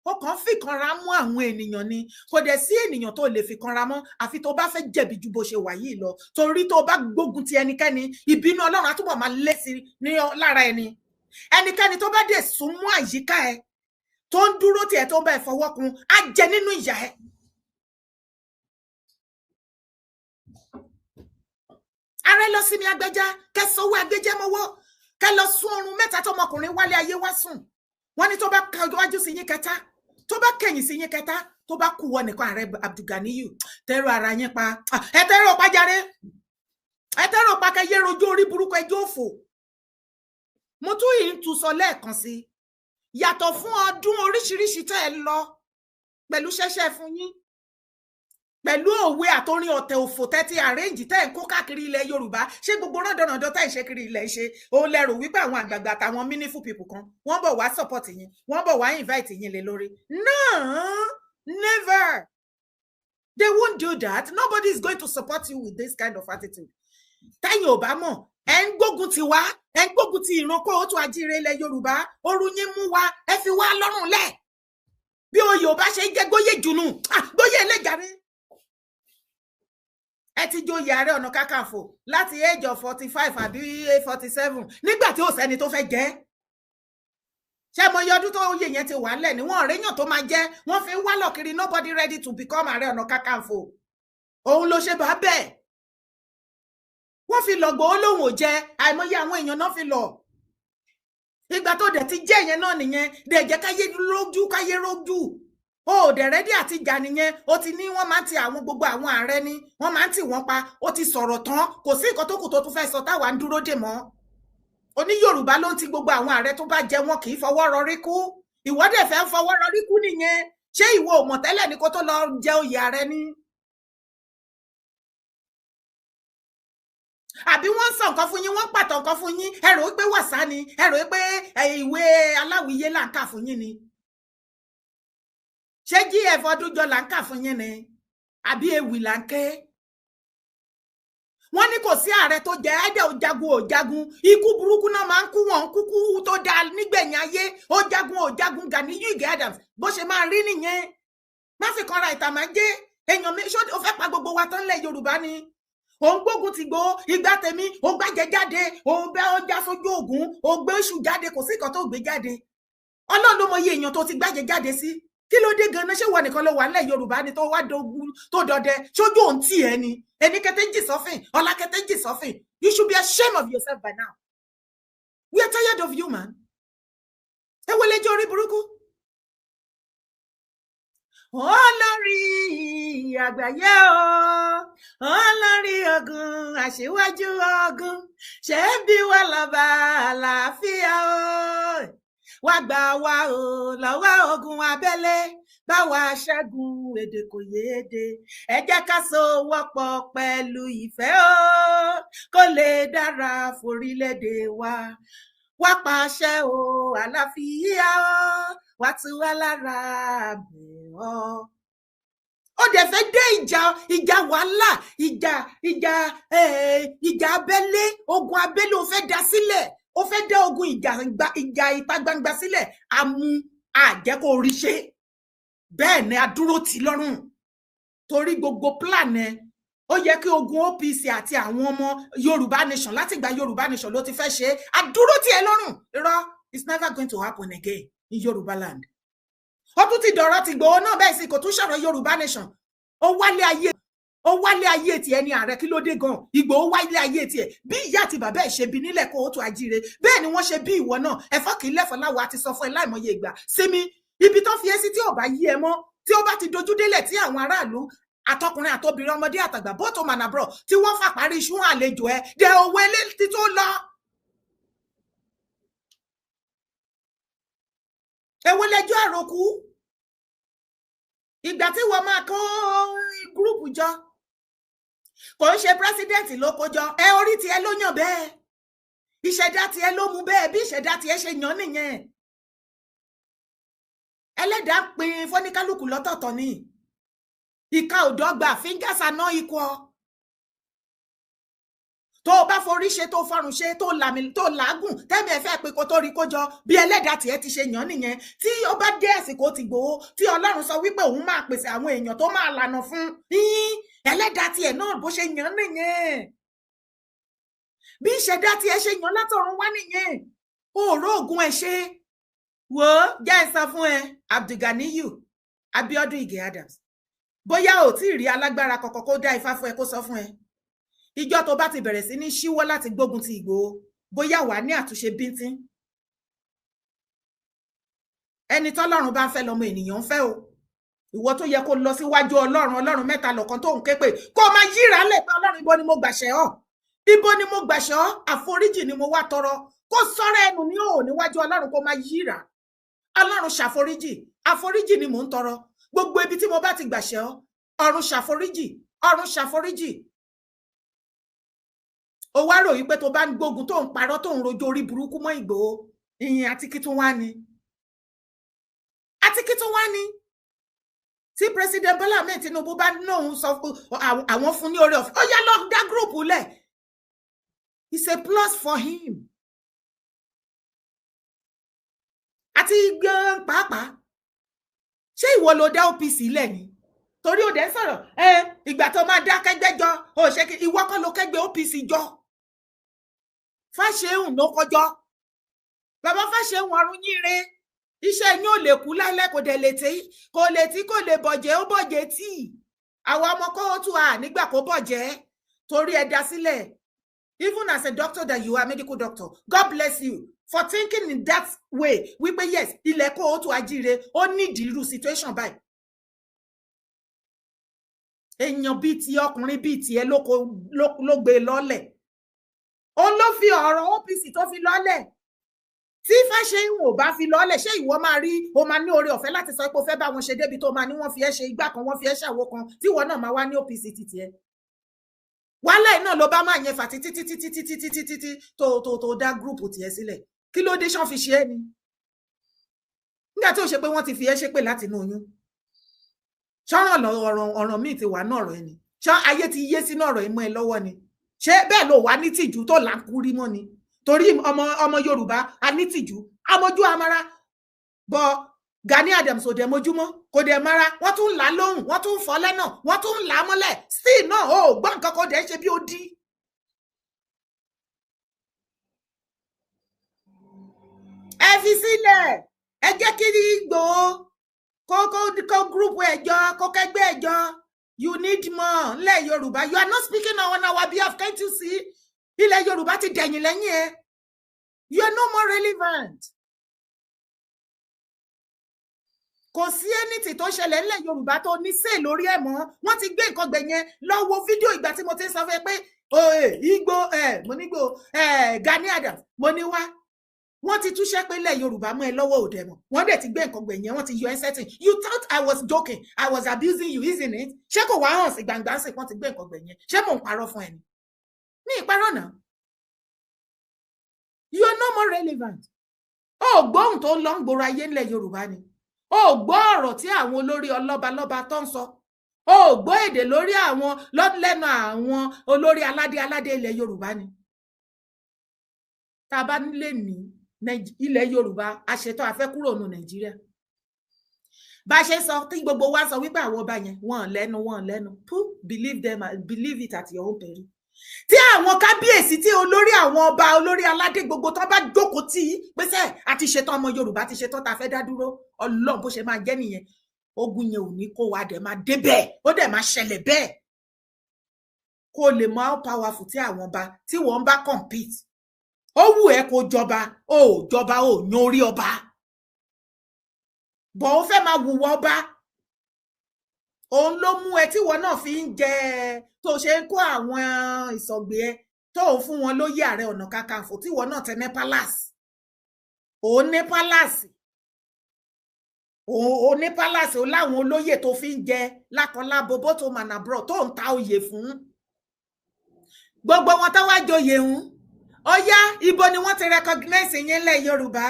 Speaker 1: Ó kàn fìkanra mú àwọn ènìyàn ni. Kò dẹ̀ sí ènìyàn tó lè fìkanra mọ́, àfi tó bá fẹ́ jẹ̀bi ju bó ṣe wà yìí lọ, torí tó bá gbógun ti ẹnikẹ́ni, ìbínú Ọlọ́run á túbọ̀ máa lé sí ní lára ẹni. Ẹnikẹ́ni tó bá dẹ̀ súnmọ́ àyíká ẹ, tó ń dúró tiẹ̀, tó ń bá ẹ fọwọ́ kun, á jẹ nínú ìyà ẹ. Ààrẹ, lọ sí mi agbẹjá, kẹ sọwọ agbẹjẹ mọ́wọ́, kẹ lọ sún oorun 3 tọmọkùnrin wálé ayé wá sùn. Wọ́n ní tó bá wájú sí yín kẹta, tó bá kẹ̀yìn sí yín kẹta, tó bá kú wọ nìkan. Ààrẹ Abdulganiyu, tẹrù ara yín pa, ẹ tẹrù pa jàre, ẹ tẹrù pa, kẹ yé rojú orí burúkú, ẹjọ́ òfò. Mo tún yìí ń tún sọ lẹ́ẹ̀kan sí, yàtọ̀ fún ọdún oríṣiríṣi tẹ́ ẹ lọ pẹ̀lú ṣẹ́ṣẹ́ fún yín, pẹ̀lú òwe àtorin ọ̀tẹ̀ òfò tẹ́ ti arrange, tẹ́ ń kó káàkiri ilẹ̀ Yorùbá, ṣé gbogbo rọ́dọ̀nàdọ́ tẹ́ ń ṣe kiri ilẹ̀ ṣe òun lẹ́rù wípé àwọn àgbààgbà àtàwọn meaningful people kan wọ́n bọ̀ wá support yín, wọ́n bọ̀ wá invite yín lé lórí? No, never. They won't do that. Nobody is going to support you with this kind of attitude. Tẹ́yìn ò bá mọ̀, ẹ̀ ń gbógun ti wá, ẹ̀ ń gbógun ti ìran kóòtù àjíire ilẹ̀ Yorùbá. Oru yín mú wa, ẹ fi wá lọ́rùn lẹ̀. Bí oyè ò bá ṣe jẹ́ gbóyè jùnú, gbóyè ẹlẹ́jàre. Ẹ ti joyè Ààrẹ Ọ̀nà Kakanfò láti age of 45 àbí 47, nígbà tí ò sẹ́ni tó fẹ́ jẹ́. Ṣé mo yọ ọdún tó oyè yẹn ti wà ńlẹ̀ ní wọ́n ọ̀rẹ́yàn tó máa jẹ́, wọ́n fi ń wá lọ kiri. Nobody ready to become Ààrẹ Ọ̀nà Kakanfò. Òun ló ṣe bá bẹ́ẹ̀, wọ́n fi lọ gbòó, lòun ò jẹ. Àìmọye àwọn èèyàn náà fi lọ. Ìgbà tó dẹ̀ ti jẹ́ yẹn náà nìyẹn, dẹ̀ jẹ́ káyé lójú, káyé rójú. O ò dẹ̀ ready àti jà nìyẹn. O ti ní wọ́n máa ń ti àwọn gbogbo àwọn ààrẹ ni wọ́n máa ń tì wọ́n pa. O ti sọ̀rọ̀ tán, kò sí nǹkan tó kù tó tún fẹ́ sọ táwa ń dúró dè mọ́. Oní Yorùbá ló ń ti gbogbo àwọn ààrẹ tó bá jẹ, wọn kì í fọwọ́ rọrí kú. Ìwọ dẹ̀ fẹ́ fọwọ́ rọrí kú nìyẹn. Ṣé ìwọ ò mọ̀ tẹ́lẹ̀ ní kó tó lọ jẹ oyè ààrẹ ni? Àbí wọ́n ń sọ nǹkan fún yín, wọ́n ń pàtó nǹkan fún yín, ẹ rò pé wàsá ni, ẹ rò pé ìwé aláwìyé là ń kà fún yín ni? Ṣé gf ọdúnjọ là ń kà fún yín ni, àbí ewì là ń ké? Wọ́n ní kò sí ààrẹ tó jẹ ẹdẹ ò jagun ò jagun, ikú burúkú náà máa ń kú, wọn kúkú tó dáa nígbẹ̀yìn ayé. Ó jagun ò jagun, Ganiyu Ige Adams bó ṣe máa rí nìyẹn. Má fi kanra ìtàmájẹ èèyàn mi. Ṣó o fẹ́ pa gbogbo wa tán lẹ̀ Yorùbá ni? Òun gbógun ti gbó ìgbà tèmi, ó gbàjẹ jáde, ó bẹ ó já sójú ògùn, ó gbé oṣù jáde, kò sí nǹkan tó gbé jáde. Ọlọ́run ló mọ iye èèyàn tó ti gbàjẹ jáde sí. Kí ló dé ganan? Ṣé wọ nìkan ló wà nílẹ̀ Yorùbá ni tó wá dogun tó dọdẹ sójú òun tì ẹ ni? Ẹni kété jì sọfìn, ọlá kété jì sọfìn. You should be ashamed of yourself by now. We are tired of you, man. Ẹ wọlé jẹ orí burúkú. Olórí àgbáyé o, olórí ogun, aṣíwájú ogun, ṣé bí wà lọ́ba àlàáfíà o, wá gbà wá o lọ́wọ́ ogun abẹ́lé, bá wa ṣẹ́gun èdè kò yéde. Ẹ jẹ́ ká sowọ́pọ̀ pẹ̀lú ìfẹ́ o, kó lè dára forílẹ̀-èdè wa. Wá pàṣẹ o àlàáfíà o, wá tú wa lára bẹ̀ ọ́. Ó dẹ̀ fẹ́ dé ìjà, ìjà wàhálà, ìjà ìjà ìjà abẹ́lé, ogun abẹ́lé ó fẹ́ dá sílẹ̀. Ó fẹ́ dá ogun ìjà ìjà ìta gbangba sílẹ̀. Àmú àjẹkó orí ṣe bẹ́ẹ̀ ni, adúró tì lọ́rùn torí gbogbo plan ẹ. Ó yẹ kí ogun OPC àti àwọn ọmọ Yorùbá nation, láti gba Yorùbá nation ló ti fẹ́ ṣe é. Adúró tì ẹ lọ́rùn. Irọ́, it's never going to happen again in Yorùbá land. Ó tún ti dọ̀rọ̀ ti Ìgbòho náà bẹ́ẹ̀ sì kò tún sọ̀rọ̀ Yorùbá nation. Ó wálé ayé, ó wálé ayé tiẹ̀ ní ààrẹ. Kí ló dé gan? Ìgbòho wálé ayé tiẹ̀ bí ìyá àti bàbá ẹ̀ ṣe bí nílẹ̀ kó o tó ajíire, bẹ́ẹ̀ ni wọ́n ṣe bí ìwọ náà. Ẹ̀fọ́ kì í lẹ́fọ̀ọ́ láwa ti sọ fún ẹ láìmọye ìgbà. Sinmi ibi tó fi ẹ́ sí. Tí ò bá yí ẹ mọ́, tí ó bá ti dojú délẹ̀, tí àwọn aráàlú àtọkùnrin àtobìnrin, ọmọdé àtàgbà, both home and abroad, tí wọ́n fà parí iṣu àlejò ẹ dẹ owó eléyìí tó lọ. Èwo lẹjọ́ àròkù? Ìgbà tí wọ́n máa kó group jọ, kò ń ṣe president ló kó jọ ẹ. Orí tiẹ̀ ló yàn bẹ́ẹ̀, ìṣẹ̀dá tiẹ̀ ló mú bẹ́ẹ̀. Bí ìṣẹ̀dá tiẹ̀ ṣe yàn nìyẹn. Ẹlẹ́dàá pín fọ́níkálùkù lọ́tọ̀ọ̀tọ̀ ni. Ìka ò dọ́gba, fingers are not equal. Tó o bá forí ṣe, tó fọrùn ṣe, tó làmì, tó làágùn, tẹ́mi ẹ̀ fẹ́ pé kó tó rí kó jọ, bí ẹlẹ́dàá tiẹ̀ ti ṣe yàn nìyẹn. Tí ó bá dé àsìkò ti Ìgbòho, tí Ọlọ́run sọ wípé òun máa pèsè àwọn èèyàn tó máa lànà fún yín, ẹlẹ́dàá tiẹ̀ náà bó ṣe yàn nìyẹn. Bí ìṣẹ̀dá tiẹ̀ ṣe yàn látọ̀run wá nìyẹn. Òòró ògùn ẹ̀ ṣe wò ó. Jẹ́ ẹ sọ fún ẹ, Abdulganiyu Abiodun Ige Adams, bóyá ò tí ì rí alágbára kọ̀ọ̀kan kó dá ifá fún ẹ, kó sọ fún ẹ, ìjọ tó bá ti bẹ̀rẹ̀ sí ní ṣíwọ́ láti gbógun ti Ìgbòho, bóyá wàá ní àtúnṣe bíntín. Ẹni tọ́lọ́run bá ń fẹ́ lọmọ ènìyàn ń fẹ́ o. Ìwọ tó yẹ kó lọ síwájú Ọlọ́run, Ọlọ́run mẹ́ta lọ̀kan tó ń ké pè, kó o máa yíra lẹ̀ pé, Ọlọ́run, ibo ni mo gbàṣẹ́ ọ́? Ibo ni mo gbàṣẹ́ ọ́? Àforíjì ni mo wá tọrọ. Kó sọ́rọ̀ ẹnu ní òò níwájú Ọlọ́run, kó máa yíra. Ọlọ́run ṣàforíjì, àforíjì ni mò ń tọrọ. Gbogbo ibi tí mo bá ti gbàṣẹ́ ọ́, ọ̀run ṣàforíjì, ọ̀run ṣàforíjì. Ó wá rò wípé tó bá ń gbógun, tó ń parọ́, tó ń rojọ́ orí burúkú mọ́ Ìgbòho, ìyìn àti kí tún wá ni, àti kí tún wá ni? Tí President Bola Ahmed Tinubu bá nóun sọ àwọn fún ní oore ọ̀fẹ́, ó yá, lọ dá group lẹ̀. It's a plus for him. Àti gan pàápàá, ṣé ìwọ ló dá OPC lẹ̀ ni? Torí òde ń sọ̀rọ̀ ẹ, ìgbà tó máa dá kẹ́gbẹ́ jọ, ó ṣe kí ìwọ kọ́ ló kẹ́gbẹ́ OPC jọ. Fáṣẹ̀hùn ló kọjọ. Bàbá Fáṣẹ̀hùn, ọ̀run yín re. Iṣẹ́ yín ò lè kú láíláí, kò dẹ̀ lè tí, kò lè tí, kò lè bọ̀jẹ́. Ó bọ̀jẹ́ tí àwa ọmọ kó tún à nígbà kó bọ̀jẹ́ torí ẹ dá sílẹ̀. Even as a doctor that you are, medical doctor, God bless you for thinking in that way wípé yes, ilẹ̀ kóòtù ajíire ó nídìí irú situation báyìí. Èèyàn bíi ti ọkùnrin bíi tiẹ̀ ló gbé lọ́lẹ̀, òun ló fi ọ̀rọ̀ OPC tó fi lọ́lẹ̀. Tí Fáṣẹ̀hìn ò bá fi lọ́lẹ̀, ṣé ìwọ máa rí o máa ní oore ọ̀fẹ́ láti sọ pé o fẹ́ bá wọn ṣe débi tó máa ní wọ́n fi ẹ́ ṣe igbá kan, wọ́n fi ẹ́ ṣàwo kan, tí ìwọ náà máa wá ní OPC títí ẹ? Wàhálà iná ló bá máa yẹn fà títí títí títí títí títí tó dá group tiẹ̀ sílẹ̀. Kí ló dé? Ṣán fi ṣe é ni? Nígbà tí ó ṣe pé wọ́n ti fi ẹ́ ṣépè láti inú oyún, ṣọ́ràn ọ̀ràn míì ti wà náà ọ̀rọ̀ ẹni, ṣán ayé ti yé sínú ọ̀rọ̀ ìmọ̀ ẹ lọ́wọ́ ni? Ṣé bẹ́ẹ̀ ló wà ní tìjú tó là ń kúrí mọ́ ni? Torí ọmọ Yorùbá a ní tìjú, amójú amara bọ. Gani Adams ò dẹ̀ mojúmọ́, kò dẹ̀ mara. Wọ́n tún là á lóhùn, wọ́n tún fọ́ lẹ́nà, wọ́n tún là á mọ́lẹ̀ sí náà. Ó gbọ́ nǹkan kan dẹ̀ ṣe bí ó dí. Ẹ fi sílẹ̀, ẹ jẹ́ kí Ìgbòho kó gúrúùpù ẹ̀jọ́, kó kẹ́gbẹ́ ẹ̀jọ́. You need more ńlẹ̀ Yorùbá. You are not speaking on our behalf, can't you see? Ilẹ̀ Yorùbá ti dẹ̀yìn lẹ́yìn ẹ. You are no more relevant. Kò sí anything tó ṣẹlẹ̀ ńlẹ̀ Yorùbá tó ní sè lórí ẹ̀ mọ́. Wọ́n ti gbé nǹkan gbẹ̀yẹn. Lọ wo fídíò ìgbà tí mo ti ń sọ fún ẹ pé Ìgbò mo nígbò Gani Adams mo ní wá. Wọ́n ti túṣẹ́ pé ilẹ̀ Yorùbá mọ́ ẹ lọ́wọ́ òde mọ́. Wọ́n dẹ̀ ti gbé nǹkan gbẹ̀yẹn, wọ́n ti yọ ẹ́ setting. You thought I was joking, I was abusing you, isn't it? Ṣé kò wá hàn sí gbangba sí wọ́n ti gbé nǹkan gbẹ̀yẹn? Ṣé mò ń parọ́ fún ẹ ni? Ní ìparọ́ náà. You are no more relevant. Ó gbóhùn tó ń lọ ń gbòòrò ayé ńlẹ̀ Yorùbá ni. Ó gbọ́ ọ̀rọ̀ tí àwọn olórí ọlọ́balọ́ba tó ń sọ. Ó gbọ́ èdè lórí àwọn lẹ́nu àwọn olórí aládé aládé ilẹ̀ Yorùbá ni. Tá a bá nílé ní ilẹ̀ Yorùbá, a ṣetán a fẹ́ kúrò nù Nàìjíríà. Bá a ṣe sọ tí gbogbo wa sọ wípé àwọn ọba yẹn wọ́n lẹ́nu, wọ́n lẹ́nu. Believe them, believe it at your own peril. Tí àwọn kábíyèsí, tí olórí àwọn ọba, olórí aládé gbogbo tó bá jókòó tí pèsè àti ṣetán, ọmọ Yorùbá ti ṣetán tá a fẹ́ dá dúró, Ọlọ́run bó ṣe máa jẹ́ nìyẹn. Ogun yẹn ò ní kó wa dẹ̀ máa débẹ̀, ó dẹ̀ máa ṣẹlẹ̀ bẹ́ẹ̀. Kó lè mọ how powerful tí àwọn ọba tí wọ́n bá compete. Ó wù ẹ́ kó jọba, ó jọba, ó yan orí ọba bọ̀, ó fẹ́ máa wùwọ́ ọba. Òun ló mú ẹ tíwọ náà fi ń jẹ tó ṣe ń kó àwọn ìsọ̀gbè ẹ tó ń fún wọn lóyè Ààrẹ Ọ̀nà Kakanfò, tíwọ náà tẹ ní palace. Òun ní palace, òun ní palace, ó láwọn olóyè tó fi ń jẹ lákọlábo bó tó mànàbúrò tó ń ta oyè fún gbogbo wọn tó wá joyè ń. Ó yá, ibo ni wọ́n ti recognize yín lẹ̀ Yorùbá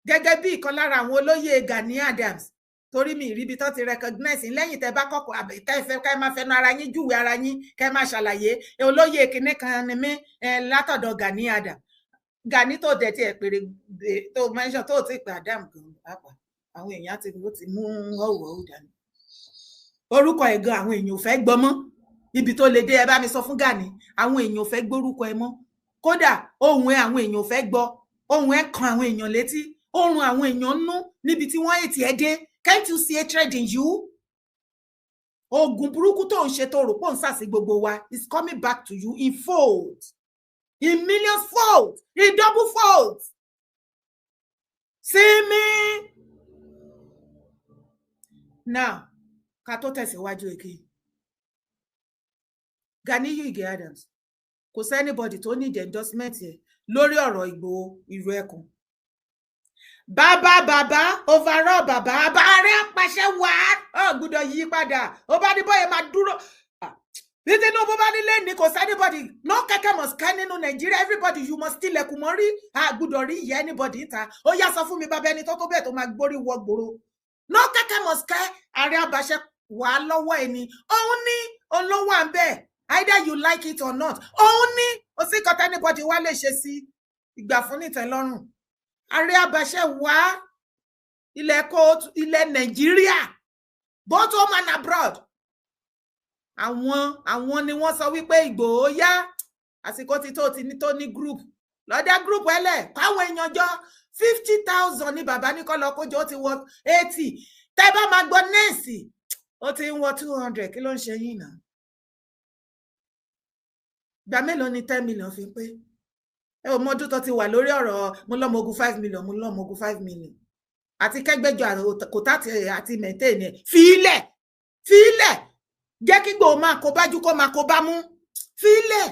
Speaker 1: gẹ́gẹ́ bí ìkan lára àwọn olóyè Gani Adams? Torí mi ìríbi tó ti recognize lẹ́yìn tẹ́ bá kọ́kọ́ tẹ́ fẹ́ ká máa fẹnu ara yín júwe ara yín, kẹ́ máa ṣàlàyé olóyè kinní kan ni mí látọ̀dọ̀ Gani Adams. Gani tó dẹ̀ tiẹ̀ pèrè tó mention tó ti pè Adam gan pàápàá, àwọn èèyàn ti mú ọ̀wọ̀ dání orúkọ ẹ̀ gan, àwọn èèyàn ò fẹ́ gbọ́ mọ́. Ibi tó lè dé, ẹ bá mi sọ fún Gani, àwọn èèyàn ò fẹ́ gbórúkọ ẹ mọ́. Kódà ohùn ẹ àwọn èèyàn ò fẹ́ gbọ́, ohùn ẹ kan àwọn èèyàn létí, ohùn àwọn èèyàn nú níbi tí wọ́n ètì ẹ dé. Can't you see hatred in you? Oògùn burúkú tó ń ṣe tó rò pọ̀ ń sàsí gbogbo wa is coming back to you in fold, in millions fold, in double fold. See me now. Ká tó tẹ̀síwájú èké, Ganiyu Ige Adams, kò sí anybody tó need endorsement yẹ lórí ọ̀rọ̀ Ìgbòho ìlú ẹkùn. Bàbá bàbá overall bàbá ààrẹ apàṣẹ wá ọ gbọ́dọ̀ yí padà. Ó bá ní bóyá máa dúró bí Tinubu bá nílé ní kò sí anybody, no kẹ̀kẹ́ must kẹ́ nínú Nàìjíríà. Everybody, you must tilẹ̀kùn mọ́ rí, a gbọ́dọ̀ rí ìyá anybody ta. Ó yá, sọ fún mi, bàbá ẹni tó tó bẹ́ẹ̀ tó máa gbórí wọ gbòòrò. No kẹ̀kẹ́ must kẹ́, ààrẹ apàṣẹ wà lọ́wọ́ ẹni òun ní òun ló wà ń bẹ́ẹ̀, either you like it or not. Òun ní òsì kan anybody wá lè ṣe sí ìgbà fún nìtẹ́lọ́rùn. Ààrẹ abàṣẹ wá ilẹ̀ kóòtù ilẹ̀ Nàìjíríà, both home and abroad, àwọn ni wọ́n sọ wípé Ìgbòho yá, àsìkò tí tó ti ní tó ní group lọ́dá group ẹlẹ̀ káwọn èèyàn jọ 50,000 ní bàbá ní kọ́ lọ kójọ, ó ti wọ 80. Tẹ́ bá máa gbọ́ nẹ́ẹ̀sì, ó ti ń wọ 200. Kí ló ń ṣe yín náà? Ìgbà mélòó ni 10 million fi pé? Ẹ ò mọdún tó ti wà lórí ọ̀rọ̀ mo lọ́mọ ogun 5 million, mo lọ́mọ ogun 5 million àti kẹ́gbẹ́jọ kò tá àti maintain ẹ̀. Fílẹ̀, fílẹ̀, jẹ́ kí Ìgbòho máa kó bájú, kó máa kó bá mú. Fílẹ̀,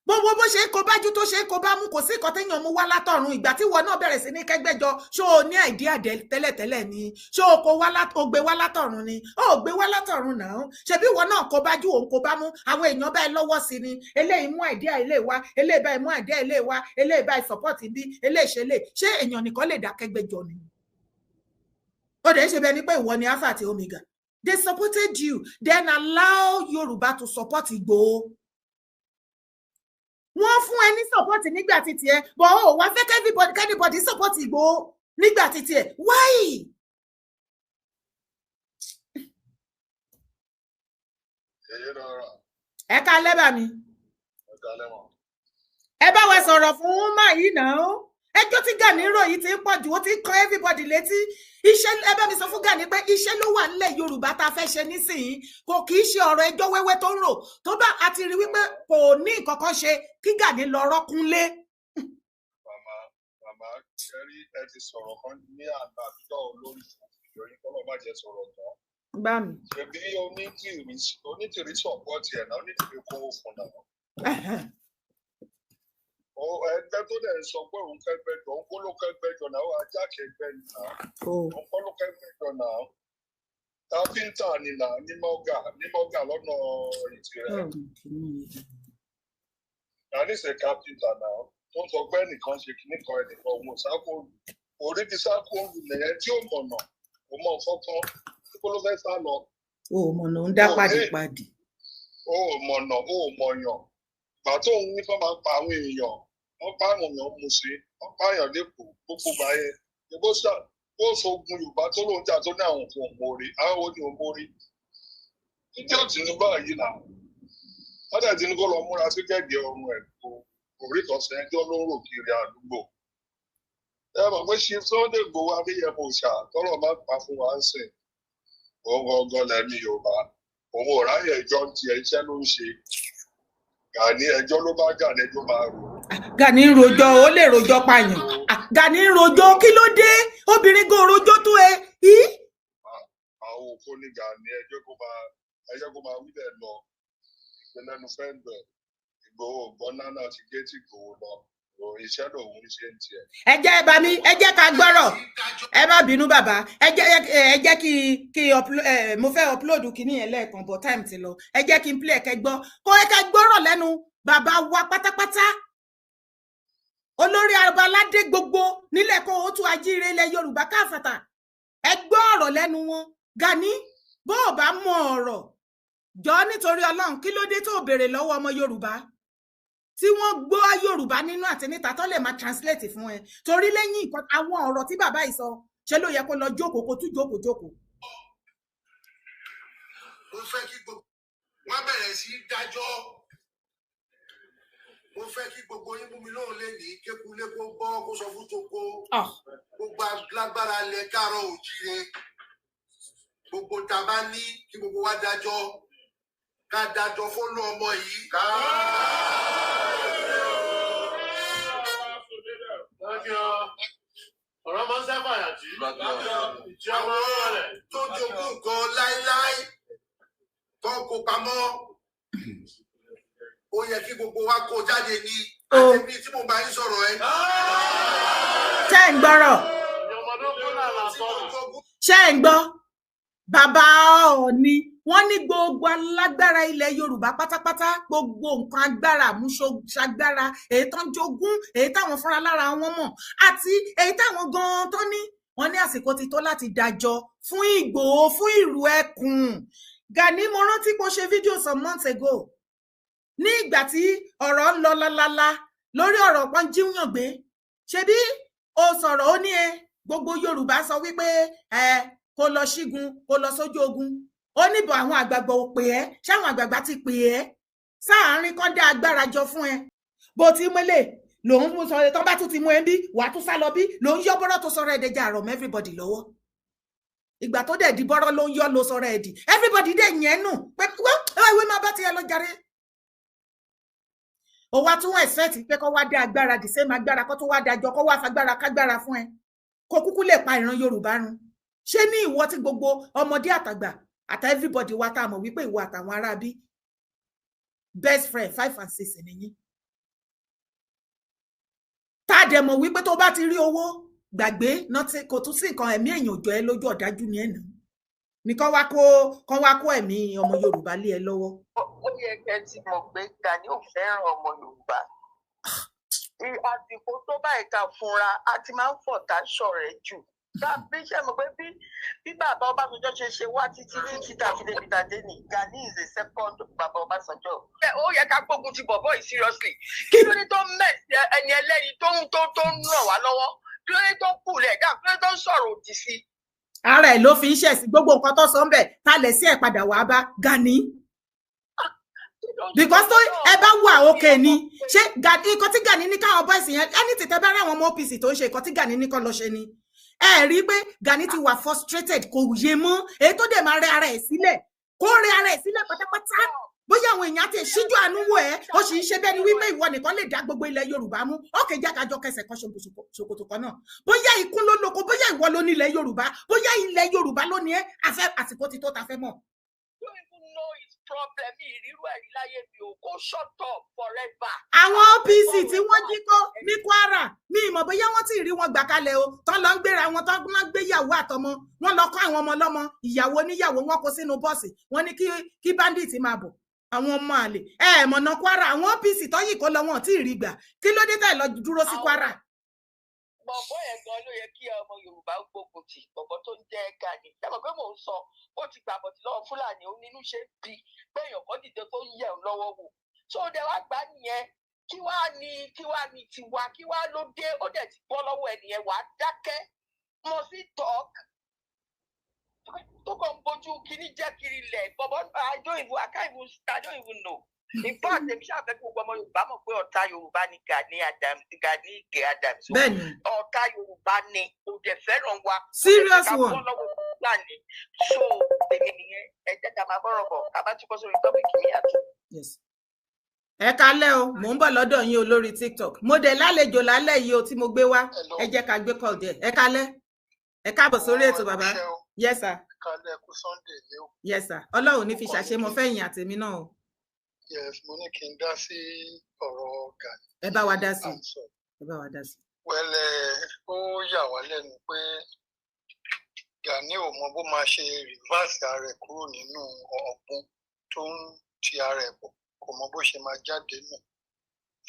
Speaker 1: gbogbo bó ṣe ń kó bájú tó ṣe ń kó bá mú, kò sí nǹkan téèyàn mú wá látọ̀run. Ìgbà tí ìwọ náà bẹ̀rẹ̀ sí ní kẹ́gbẹ́jọ, ṣó o ní idea tẹ́lẹ̀tẹ́lẹ̀ ni? Ṣó o kó wá, o gbé wá látọ̀run ni? Ó ò gbé wá látọ̀run náà. Ṣebí ìwọ náà kó bájú, òun kó bá mú, àwọn èèyàn báyìí lọ́wọ́ sí ni. Eléyìí mú idea ilé wa, eléyìí báyìí mú idea ilé wa, eléyìí báyìí support bí eléyìí ṣe lè ṣé. Èèyàn nìkan lè dá kẹ́gbẹ́jọ ni? Ó dẹ̀ ń ṣe bẹ́ẹ̀ ni pé ìwọ ni alpha àti omega. They supported you, then allow Yorùbá to support Ìgbòho. Wọ́n fún ẹ ní support nígbà tí tiẹ̀, but ó wá fẹ́ everybody, anybody support Ìgbòho nígbà tí tiẹ̀. Why? Ẹ ká lẹ́bà mi. Ẹ bá wa sọ̀rọ̀ fún woman yìí náà. Ẹjọ́ tí Gani rò yìí ti ń pọ̀ jù, ó ti ń kan everybody létí. Iṣẹ́, ẹ bá mi sọ fún Gani pé iṣẹ́ ló wà nílẹ̀ Yorùbá tá a fẹ́ ṣe nísìnyí, kò kì í ṣe ọ̀rọ̀ ẹjọ́ wẹ́wẹ́ tó ń rò. Tó bá a ti rí wípé kò ní nǹkan kan ṣe, kí Gani lọ rọ́kúnlé.
Speaker 5: Màmá, màmá, ṣẹ́rí, ẹ ti sọ̀rọ̀ kan ní àná àtijọ́ olórí ìròyìn, kọ́lọ́ má jẹ́ sọ̀rọ̀ tán.
Speaker 1: Bá mi.
Speaker 5: Ṣebí Onítìrí, Onítìrí support ẹ̀ náà, Onítìrí kówó fún náà. Ẹgbẹ́ tó dẹ̀ ń sọ pé òun kẹgbẹ́jọ, òun kó ló kẹgbẹ́jọ náà, ó ajá kẹgbẹ́ náà, òun kọ́ ló kẹgbẹ́jọ náà. Káfíńtà ni náà ní mọ́gà, ní mọ́gà lọ́nà Ìtìrẹ́. Gani ṣe káfíńtà náà tó ń sọ pé ẹnìkan ṣe kinní kan, ẹnìkan òun ò sáko orí ti sáko nìyẹn tí ò mọ̀nà, kò mọ̀ kọ́kọ́ kó ló fẹ́ sá lọ.
Speaker 1: O ò mọ̀nà, ń dá pàdípàdì.
Speaker 5: O ò mọ̀nà, o ò mọ̀yàn. Ìgbà tó ń ní kó máa pa àwọn èèyàn, wọ́n pa àwọn èèyàn mú sí, wọ́n pa èèyàn lẹ́kọ̀ọ́ gbogbo báyẹn. Ìbò sà ó fogun Yorùbá tó lóun jà tó ní àwọn kò mórí, àwọn wo ni ò mórí? Títí ò tì ní báyìí náà. Wọ́n dẹ̀ ti ní kó lọ múra sí gẹ̀gẹ̀ ọrùn ẹ̀, kò rí ìtọ́sẹ̀, ẹjọ́ ló ń rò kiri àdúgbò. Ẹ mọ̀ pé ṣe Sunday Igboho Adéyẹmọ òòṣà tọ́lọ̀ máa ń pa fún wa ń sìn. Òun gangan lẹ́mí Yorùbá. Òun ò ráyè ẹjọ́ ń tiẹ̀, iṣẹ́ ló ń ṣe. Gani, ẹjọ́ ló bá Gani, ẹjọ́ máa rò.
Speaker 1: Gani ń rojọ́, ó lè rojọ́ pààyàn. Gani ń rojọ́, kí ló dé? Obìnrin gan rojọ́ tó ẹ.
Speaker 5: Àwọn òkú ní Gani, ẹjọ́ kó máa wí bẹ́ẹ̀ lọ. Ìpínlẹ̀nu fẹ́ bẹ̀ Ìgbòho gbọ́ná náà ti gé tí Ìgbòho lọ. Iṣẹ́ lòun ṣe ń tiẹ̀.
Speaker 1: Ẹ jẹ́ ẹ bá mi, ẹ jẹ́ ká gbọ́rọ̀. Ẹ má bínú bàbá, ẹ jẹ́ kí mo fẹ́ upload kìíní yẹn lẹ́ẹ̀kan, but time ti lọ. Ẹ jẹ́ kí n play ẹ̀kẹ́ gbọ́, kó ẹ ká gbọ́rọ̀ lẹ́nu bàbá wa pátápátá, olórí abaládé gbogbo nílẹ̀ kó o tún ajíire ilẹ̀ Yorùbá káfàtà. Ẹ gbọ́ ọ̀rọ̀ lẹ́nu wọn. Gani, bó o bá mọ ọ̀rọ̀ jọ, nítorí Ọlọ́run, kí ló dé tó o béèrè lọ́wọ́ ọmọ Yorùbá tí wọ́n gbọ́ Yorùbá nínú àti níta tó lè máa translate fún ẹ? Torí lẹ́yìn nǹkan àwọn ọ̀rọ̀ tí bàbá yìí sọ, ṣe ló yẹ kó lọ jókòó, kó tún jókòó jókòó.
Speaker 6: Mo fẹ́ kí gbogbo wọn bẹ̀rẹ̀ sí í dájọ́. Mo fẹ́ kí gbogbo yín mú mi lóhùn lẹ́nìí, kékulé kó gbọ́, kó sọ fún toko, gbogbo alágbára lẹ káàárọ̀ òjíire, gbogbo tá a bá ní kí gbogbo wa dájọ́, ká dájọ́ fólú ọmọ yìí.
Speaker 2: Ọ̀rọ̀ máa ń sábà yàtí. Ìjì ọmọ rẹ̀.
Speaker 6: Tó jogún nǹkan láéláé tó kó pamọ́, ó yẹ kí gbogbo wa kó jáde ní àti bí tí mo bá ń sọ̀rọ̀ ẹ.
Speaker 1: Ṣé ń gbọ́rọ̀? Ṣé ń gbọ́? Bàbá Ọọ̀ni, wọ́n ní gbogbo alágbára ilẹ̀ Yorùbá pátápátá, gbogbo nǹkan agbára àmúṣagbára, èyí tó ń jogún, èyí táwọn fúnra lára wọn mọ̀, àti èyí táwọn gan-an tó ní, wọ́n ní àsìkò ti tó láti dájọ́ fún Ìgbòho, fún ìlú ẹkùn. Gani, mo rántí pé ó ṣe fídíò some months ago ní ìgbà tí ọ̀rọ̀ ń lọ lálálá lórí ọ̀rọ̀ pọ́n jíyàn gbé. Ṣebí ó sọ̀rọ̀, ó ní ẹ gbogbo Yorùbá sọ wípé ẹ kó lọ ṣígun, kó lọ sójú ogun. Ó níbọ̀ àwọn àgbààgbà ò pè ẹ́. Ṣáwọn àgbààgbà ti pè ẹ́ sáàárín kan dá agbára jọ fún ẹ? Bó ti mélè lòun mú sọ, tán bá tún ti mú ẹ bí, wàá tún sá lọ bí lòun yọ bọ́rọ̀ tó sọ̀rọ̀ ẹ̀dẹ̀jà àrọ̀ mọ́ everybody lọ́wọ́. Ìgbà tó dẹ̀ di bọ́rọ̀ ló ń yọ ló sọ̀rọ̀ ẹ̀dì, everybody dẹ̀ yẹn nù pé wọ́n ìwé máa bá tiẹ̀ lọ jàre. Ó wá tún expect pé kó wá dé agbára, the same agbára, kó tó wá dájọ́, kó wá fagbára kágbára fún ẹ, kó kúkú lè pa ìran Yorùbá run. Ṣé ní ìwọ tí gbogbo ọmọdé àtàgbà àtà everybody wa tá a mọ̀ wípé ìwọ àtàwọn aráabí best friend five and six nìyí, tá a dẹ̀ mọ̀ wípé tó bá ti rí owó gbàgbé, kò tún sí nǹkan, ẹ̀mí èèyàn òjò ẹ lójú, ọ̀dájú ni ẹ̀ nà ní kán wá kó ẹ̀mí ọmọ Yorùbá lé ẹ lọ́wọ́.
Speaker 3: Ó yẹ kẹ́ ti mọ̀ pé Gani ò fẹ́ràn ọmọ Yorùbá. Àsìkò tó báyìí ká fúnra, a ti máa ń fọ̀tá ṣọ̀rẹ́ jù. Bí ṣe mọ̀ pé bí bàbá Ọbásanjọ́ ṣe ṣe wá títí títí tàbí débi tàdé ní, Gani is the second bàbá Ọbásanjọ́. Ó yẹ ká gbógun ti bọ̀bọ̀ yìí seriously. Kí ló dé tó mẹ̀sì ẹni ẹlẹ́ni tó ń ràn wá lọ́wọ́? Kí ló dé tó ń kù lẹ̀ dá? Kí ló dé tó ń sọ̀rọ̀ òdì sí?
Speaker 1: Ara ẹ̀ ló fi ń ṣẹ̀sí. Gbogbo nǹkan tó sọ ń bẹ̀ talẹ̀ sí ẹ̀ padà wàá bá Gani, because tó ẹ bá wà òkè ni ṣé Gani, nǹkan tí Gani ní káwọn boys yẹn, ẹni tètè bá rí àwọn ọmọ OPC tó ń ṣe nǹkan tí Gani ní kọ́ lọ ṣe ni. Ẹ rí i pé Gani ti wà frustrated, kò yé mọ́. Èyí tó dẹ̀ máa rẹ ara ẹ̀ sílẹ̀, kó rẹ ara ẹ̀ sílẹ̀ pátápátá. Bóyá àwọn èèyàn ti ṣíjú àánú wò ẹ́, ó sì ń ṣe bẹ́ẹ̀ ni wípé ìwọ nìkan lè dá gbogbo ilẹ̀ Yorùbá mú. Ókè, jákàjọ kẹsẹ̀ kan ṣòkòtò kan náà. Bóyá ikún ló lóko, bóyá ìwọ ló ní ilẹ̀ Yorùbá, bóyá ilẹ̀ Yorùbá ló ní ẹ́, àfẹ́ àsìkò ti tó ta fẹ́ mọ̀.
Speaker 3: Don't even know his problem. Ìrírú ẹ̀rí láyé mi ò kó shut up forever.
Speaker 1: Àwọn OPC tí wọ́n jí kó ní Kwara ní ìmọ̀, bóyá wọ́n ti rí wọn gbà kalẹ̀ o, tán lọ ń gbéra wọn, tán lọ ń gbéyàwó àtọmọ wọn lọ kọ́ àwọn ọmọ ọlọ́mọ, ìyàwó oníyàwó, wọn kó sínú bọ́ọ̀sì wọn ní kí bandit máa bọ̀, àwọn ọmọ àlè ẹ mọ̀nà Kwara. Àwọn OPC tó yìí kó lọ, wọn tí ì rí gbà. Kí ló dé tẹ̀ lọ dúró sí Kwara?
Speaker 3: Bọ̀bọ̀ yẹn gan ló yẹ kí ọmọ Yorùbá gbógun tì, bọ̀bọ̀ tó ń jẹ́ Gani. Ẹ mọ̀ pé mò ń sọ, ó ti gbàbọ̀dì lọ́wọ́ Fúlàní, ó nínú ṣe bí pé èèyàn kan dìde tó ń yẹ̀ ọ́ lọ́wọ́ wò tó dẹ̀ wá gbà nìyẹn. Kí wá ní tiwa? Kí wá ló dé? Ó dẹ̀ ti bọ́ lọ́wọ́ ẹnìyẹn, wàá dákẹ́ mọ̀ sí talk tó kàn ń bójú kíní jẹ́ kiri lẹ̀. Bọ̀bọ̀, I don't even know. In fact, èmi ṣàfẹ́ kí gbogbo ọmọ Yorùbá mọ̀ pé ọ̀tá Yorùbá ni Gani Adams, Gani Ige Adams.
Speaker 1: Bẹ́ẹ̀ni.
Speaker 3: Ọ̀tá Yorùbá ni, kò dẹ̀ fẹ́ràn wa.
Speaker 1: Serious
Speaker 3: Kò dẹ̀ fẹ́ ká
Speaker 1: one.
Speaker 3: bọ́ lọ́wọ́ Fúlàní. So tèmi nìyẹn. Ẹ jẹ́ ká máa bọ́rọ̀ bọ̀, ká bá túbọ̀ sórí topic mi àti.
Speaker 1: Yes. Ẹ kálẹ́ o, mò ń bọ̀ lọ́dọ̀ yín o lórí TikTok. Mo dẹ̀ lálejò lálẹ́ yìí o tí mo gbé wá. Ẹ jẹ́ ká gbé call díẹ̀. Ẹ kálẹ́, ẹ káàbọ̀ sórí ètò, bàbá. Yes sir.
Speaker 5: Kálẹ̀ kú Sunday ní o.
Speaker 1: Yes sir. Ọlọ́run ní fi ṣàṣemọ fẹ́yìn àtèmi náà o.
Speaker 5: Yes, mo ní kí n dá sí ọ̀rọ̀ Gani.
Speaker 1: Ẹ bá wa dá sí.
Speaker 5: À ń sọ.
Speaker 1: Ẹ bá wa dá sí.
Speaker 5: Wẹ́lẹ̀, ó yà wá lẹ́nu pé Gani ò mọ bó máa ṣe reverse ara ẹ̀ kúrò nínú ọ̀gbun tó ń ti ara ẹ̀ bọ̀, kò mọ bó ṣe máa jáde nù.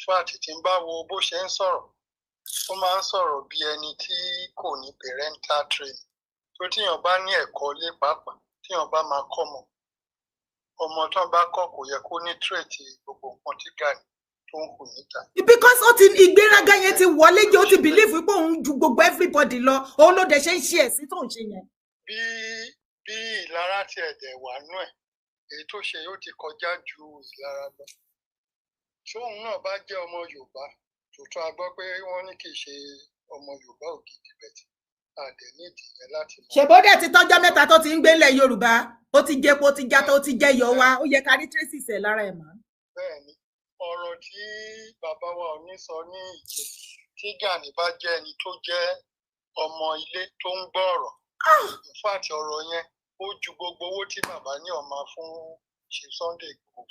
Speaker 5: Fact, tí n bá wo bó ṣe ń sọ̀rọ̀, ó máa ń sọ̀rọ̀ bí ẹni tí kò ní parental training. Tó tíyàn bá ní ẹ̀kọ́ lé pàápàá, tíyàn bá máa kọ́ ọmọ, ọmọ tán bá kọ́ kò yẹ kó ní trait gbogbo nǹkan tí Gani tó ń hù níta.
Speaker 1: Because ó ti ìgbéraga yẹn ti wọlé jẹ́, ó ti believe wípé òun ju gbogbo everybody lọ. Òun ló dẹ̀ ṣe ń ṣe ẹ̀sìn tó ń ṣe yẹn.
Speaker 5: Bí ìlara tiẹ̀ dẹ̀ wà nú ẹ̀, èyí tó ṣe ó ti kọjá ju ìlara lọ. Tóun náà bá jẹ́ ọmọ Yorùbá tòótọ́, a gbọ́ pé wọ́n ní kì í ṣe ọmọ Yorùbá ògidì, but a dẹ̀ nídìí yẹn láti mọ̀.
Speaker 1: Ṣèbó dẹ̀ ti tọ́jọ́ mẹ́ta tó ti ń gbé ilẹ̀ Yorùbá, ó ti jẹpo, ó ti jata, ó ti jẹyọ wa, ó yẹ ká rí traces ẹ̀ lára ẹ̀ mọ́.
Speaker 5: Bẹ́ẹ̀ ni, ọ̀rọ̀ tí bàbá wa Ọọ̀ni sọ ní ìjẹ́, tí Gani bá jẹ́ ẹni tó jẹ́ ọmọ ilé tó ń gbọ́ ọ̀rọ̀, in fact, ọ̀rọ̀ yẹn ó ju gbogbo owó tí bàbá ní ọmọ fún ṣe Sunday Igboho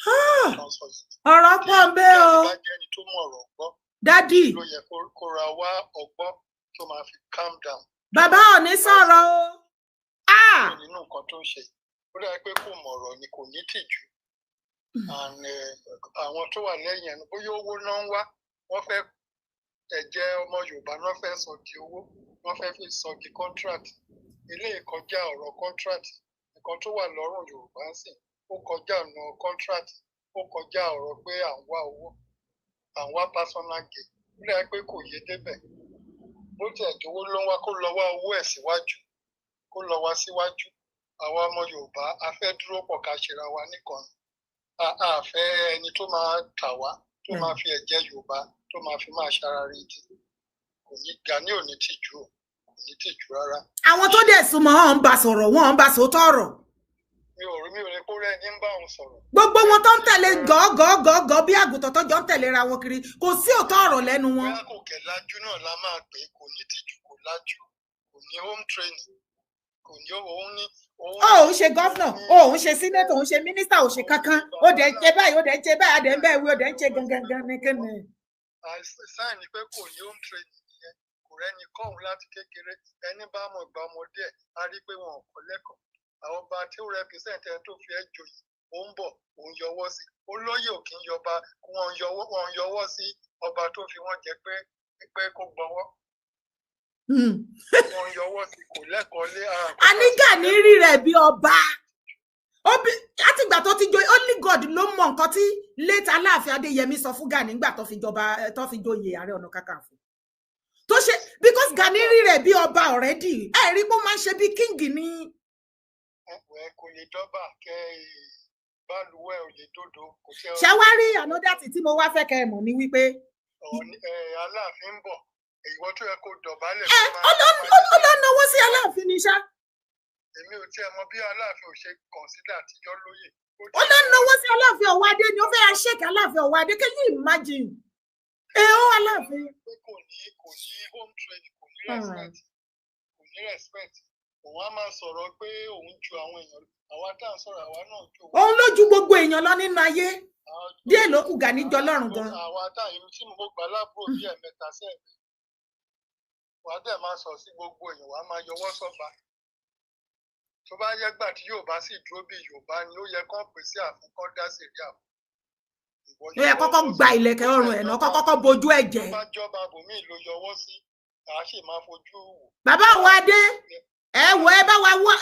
Speaker 5: tó ń sọ yìí.
Speaker 1: Ọ̀rọ̀ pọ̀ ń bẹ́ o.
Speaker 5: Gani bá jẹ́ ẹni tó mọ̀ ọ̀rọ̀ gbọ́,
Speaker 1: Daddy.
Speaker 5: ló yẹ kó ra wá ọgbọ́n tó máa fi calm down
Speaker 1: Bàbá Ọọ̀ni sọ̀rọ̀ o. Ah!
Speaker 5: kúrò nínú nǹkan tó ń ṣe. Ó dàbí pé kò mọ̀ ọ̀rọ̀ ni, kò ní tìjú. And àwọn tó wà lẹ́yìn ẹnu, bóyá owó náà ń wá, wọ́n fẹ́ ẹ̀jẹ̀ ọmọ Yorùbá náà fẹ́ sọ di owó, wọ́n fẹ́ fi sọ di contract. Eléyìí kọjá ọ̀rọ̀ contract. Nǹkan tó wà lọ́rùn Yorùbá ń sìn, ó kọjá ọ̀nà contract, ó kọjá ọ̀rọ̀ pé à ń wá owó, à ń wá personal gain. Ó dàbí pé kò yé débẹ̀. Bó tiẹ̀ jówó ló ń wá, kó lọ wá owó ẹ̀ síwájú, kó lọ wá síwájú. Àwa ọmọ Yorùbá a fẹ́ dúró pọ̀ ká ṣera wa nìkan. A fẹ́ ẹni tó máa tà wá, tó máa fi ẹ̀jẹ̀ Yorùbá tó máa fi máa ṣara rí di. Kò ní, Gani ò ní tìjú o, kò ní tìjú rárá.
Speaker 1: Àwọn tó dẹ̀ súnmọ́ ọ̀ ń bá sọ̀rọ̀, wọ́n ń bá sòótọ́ ọ̀rọ̀.
Speaker 5: Mi ò rí kó rẹ́ni ń bá òun sọ̀rọ̀.
Speaker 1: Gbogbo wọn tó ń tẹ̀lé gọ́gọ́gọ́gọ́ bí àgùntàn tó jọ ń tẹ̀léra wọn kiri, kò sí òótọ́ ọ̀rọ̀ lẹ́nu wọn.
Speaker 5: Bóyá kò kẹ̀ lájú náà la máa pè é, kò ní tìjú, kò lájú, kò ní home training, kò ní òun ní òun.
Speaker 1: Ó ń ṣe governor, ó ń ṣe senator, ó ń ṣe mínísítà, ó ṣe kankan, ó dẹ̀ ń ṣe báyìí, ó dẹ̀ ń ṣe báyìí, ó dẹ̀ ń bẹ́ẹ̀ wí, ó dẹ̀ ń ṣe gangan gan ní kíni.
Speaker 5: Sign ni pé kò ní home training nìyẹn. Kò rẹ́ni kọ́ òun láti kékeré. Ẹni bá mọ̀ ìgbà ọmọdé ẹ̀ á rí pé wọn ò kọ́ lẹ́kọ̀ọ́. Àwọn ọba tí ó represent ẹni tó fi ẹ́ joyè, ó ń bọ̀, òun yọwọ́ sí. Olóyè ò kì í yọba, wọn yọwọ́ sí ọba tó fi wọ́n jẹ pé kó gbọ́wọ́. Wọn yọwọ́ sí, kò lẹ́kọ̀ọ́ lé ara nǹkan.
Speaker 1: Àní Gani rí rẹ̀ bí ọba. Látìgbà tó ti joyè, only God ló mọ nǹkan tí late Aláàfin Adéyẹmí sọ fún Gani nígbà tó fi jọba, tó fi joyè Ààrẹ Ọ̀nà Kakanfò tó ṣe, because Gani rí rẹ̀ bí ọba already. Ẹ rí pé ó máa ń ṣe bí king ni.
Speaker 5: Ẹ kò lè dọ́bà kẹ bálùwẹ̀ ò lè dòdò kò tẹ́.
Speaker 1: Ṣé wá rí another thing tí mo wá fẹ́ kẹ́ ẹ mọ̀ ni wípé
Speaker 5: Aláàfin ń bọ̀, ìwọ tó yẹ kó dọ̀bálẹ̀.
Speaker 1: Ẹ ó lọ náwó sí Aláàfin ní ṣá.
Speaker 5: Èmi ò tiẹ̀ mọ bí Aláàfin ò ṣe consider àtijọ́ lóyè.
Speaker 1: Ó lọ náwó sí Aláàfin Ọ̀wọ́adé ni, ó fẹ́ ṣèkì Aláàfin Ọ̀wọ́adé. Can you imagine? Ẹ ó Aláàfin.
Speaker 5: Pé kò ní home training, kò ní respect, kò ní respect. Òun á máa sọ̀rọ̀ pé òun ju àwọn èèyàn. Àwa tá à ń sọ̀rọ̀, àwa náà ju.
Speaker 1: Òun ló ju gbogbo èèyàn lọ nínú ayé. Díẹ̀ ló kù Gani jọ lọ́rùn gan.
Speaker 5: Àwa tá à ń tí mo gbà láàbúrò bí ẹ̀mẹ́ta sẹ́ẹ̀mẹ́, wàá dẹ̀ máa sọ sí gbogbo èèyàn, wàá máa yọwọ́ sọ́ba. Tó bá yẹ gbà tí Yorùbá sì dúró bí Yorùbá ni, ó yẹ kán pè sí àfún kán dá sèríà fún.
Speaker 1: Ó yẹ kọ́kọ́ gba ìlẹ̀kẹ̀ ọrùn ẹ̀ náà, kọ́kọ́ bojú ẹ̀ jẹ́.
Speaker 5: Tó bá jọba bòmíì ló yọwọ́ sí, à á sì máa fojú wò.
Speaker 1: Bàbá wa dé, ẹ wò, ẹ bá wa wọ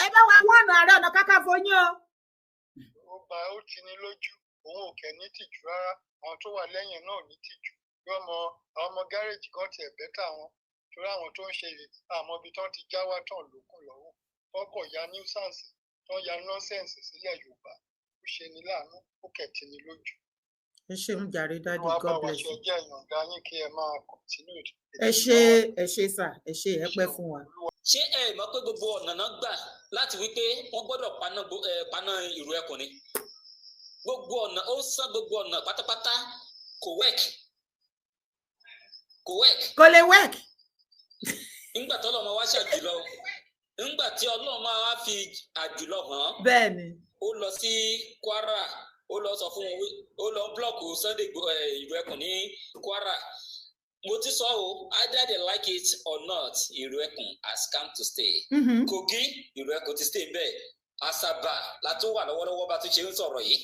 Speaker 1: ọ̀nà Ààrẹ Ọ̀nà Kakanfò yín o.
Speaker 5: Ó gba ó ti ní lójú, òun ò kẹ́ ní tìjú rárá. Àwọn tó wà lẹ́yìn náà ò ní tìjú bí ọmọ àwọn ọmọ gáréèjì kan tiẹ̀ better wọn, torí àwọn tó ń ṣe àmọ́ ibi tán ti já wá tán lókun lọ́rùn, tọkọ̀ ya nuisance, tán ya nonsense sílẹ̀ Yorùbá. Ó ṣe ni láàánú, ó kẹ̀ tì ní lójú.
Speaker 1: Ẹ ṣeun jàre, daddy. God bless you.
Speaker 5: Wọ́n bá wa ṣe jẹ́ ìyọ̀ǹda yín kí ẹ máa continue.
Speaker 1: Ẹ ṣé, ẹ ṣé sir, ẹ ṣé, ẹ pẹ́ fún wa.
Speaker 7: Ṣé ẹ mọ̀ pé gbogbo ọ̀nà náà gbà láti wí pé wọ́n gbọ́dọ̀ paná ìrù ẹkùn ni? Gbogbo ọ̀nà ó sán, gbogbo ọ̀nà pátápátá, kò work, kò work.
Speaker 1: Kò lè work.
Speaker 7: Nígbà tí Ọlọ́run wá ṣàjùlọ, nígbà tí Ọlọ́run máa wá fi àjùlọ hàn, ó lọ sí Kwara, ó lọ sọ fún wọn, ó lọ block Sunday ìrù ẹkùn ní Kwara. Mo ti sọ o, either they like it or not, ìrù ẹkùn has come to stay. Kogi, ìrù ẹkùn ti stay bẹ́ẹ̀. Asaba la tún wà lọ́wọ́lọ́wọ́ bá tún ṣe ń sọ̀rọ̀ yìí.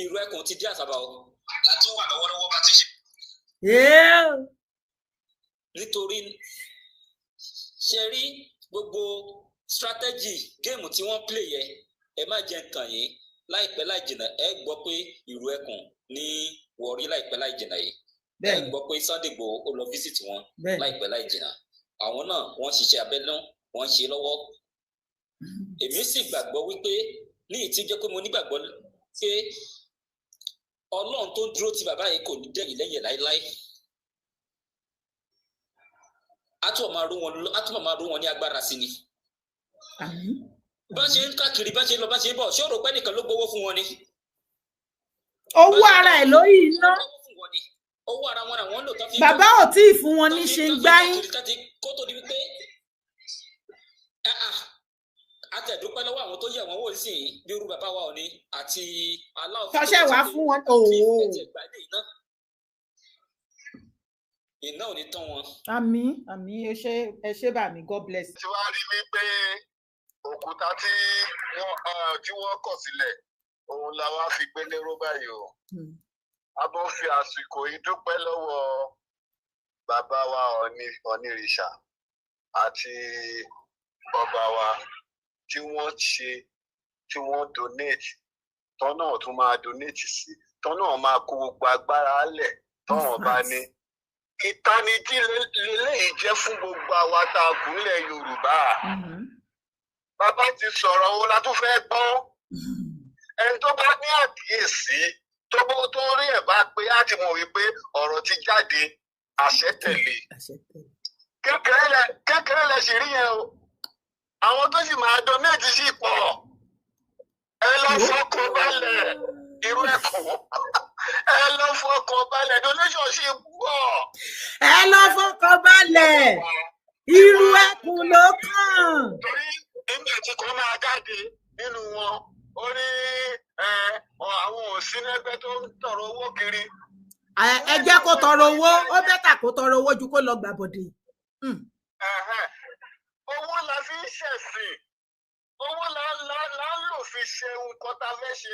Speaker 7: Ìrù ẹkùn ti dé Asaba o, la tún wà lọ́wọ́lọ́wọ́ bá tún ṣe. Nítorí ṣe rí gbogbo strategy game tí wọ́n play yẹ, ẹ má jẹ́ nǹkan yìí. Láìpẹ́ láì jìnnà, ẹ gbọ́ pé ìrù ẹkùn ní Warri láìpẹ́ láì jìnnà yìí. Ẹ gbọ́ pé Sunday Igboho ó lọ visit wọn láìpẹ́ láì jìnnà. Àwọn náà wọ́n ṣiṣẹ́ abẹ́nú, wọ́n ṣe lọ́wọ́. Èmi sì gbàgbọ́ wípé ní ìtí jẹ́ pé mo nígbàgbọ́ pé Ọlọ́run tó ń dúró ti bàbá yìí kò ní dẹ̀yìn lẹ́yìn láéláé. Á túbọ̀ máa rú wọn ní agbára sí ni. Bá ṣe ń káàkiri, bá ṣe ń lọ, bá ṣe ń bọ̀, ṣé o rò pé nìkan ló gbowó fún wọn ni?
Speaker 1: Owó ara ẹ̀ lórí iná.
Speaker 7: Owó ara wọn làwọn ń lò tán fi.
Speaker 1: Bàbá ò tí ì fún wọn ní ṣe ń gbáyín.
Speaker 7: Kó tó di wípé àtẹ̀dúpẹ́ lọ́wọ́ àwọn tó yẹ̀ wọ́n wò sí bí irú bàbá wa òní àti aláwọ̀.
Speaker 1: Tọ́ṣẹ̀ wá fún wọn ooo.
Speaker 7: Iná ò ní tán wọn.
Speaker 1: Àmín, àmín. Ẹ ṣé, ẹ ṣé bá mi. God bless.
Speaker 5: Tí wàá rí wípé òkúta tí wọ́n kọ̀ sílẹ̀, òun la wá fi gbé lérò báyìí o. A bọ́ fi àsìkò yìí dúpẹ́ lọ́wọ́ bàbá wa Ọ̀nìrìṣà àti ọba wa tí wọ́n ṣe, tí wọ́n donate, tọ́nà tún máa donate sí, tọ́nà máa kó gbogbo agbára lẹ̀ tọ́wọ̀n bá ní. Ìtanijí leléyìí jẹ́ fún gbogbo àwa tá a kù nílẹ̀ Yorùbá. Bàbá ti sọ̀rọ̀ o, la tún fẹ́ gbọ́. Ẹni tó bá ní àkíyèsí, tó bó tó rí ẹ̀ bá pé, á ti mọ̀ wípé ọ̀rọ̀ ti jáde, àṣẹ tẹ̀lé. Kékeré lẹ sì rí yẹn o. Àwọn tó sì máa donate sí pọ̀. Ẹ lọ fọkàn balẹ̀, irú ẹ̀kọ́. Ẹ lọ fọkàn balẹ̀, donation ṣì pọ̀.
Speaker 1: Ẹ lọ fọkàn balẹ̀, irú ẹkùn ló kàn.
Speaker 5: Torí nígbà tí kan máa jáde nínú wọn, ó ní àwọn ò sí lẹ́gbẹ́ tó ń tọrọ owó kiri.
Speaker 1: Ẹ jẹ́ kó tọrọ owó, ó better kó tọrọ owó ju kó lọ gbàbọ̀dè.
Speaker 5: Owó la fi ń ṣẹ̀sìn, owó la ń lò fi ṣe nǹkan tá a fẹ́ ṣe.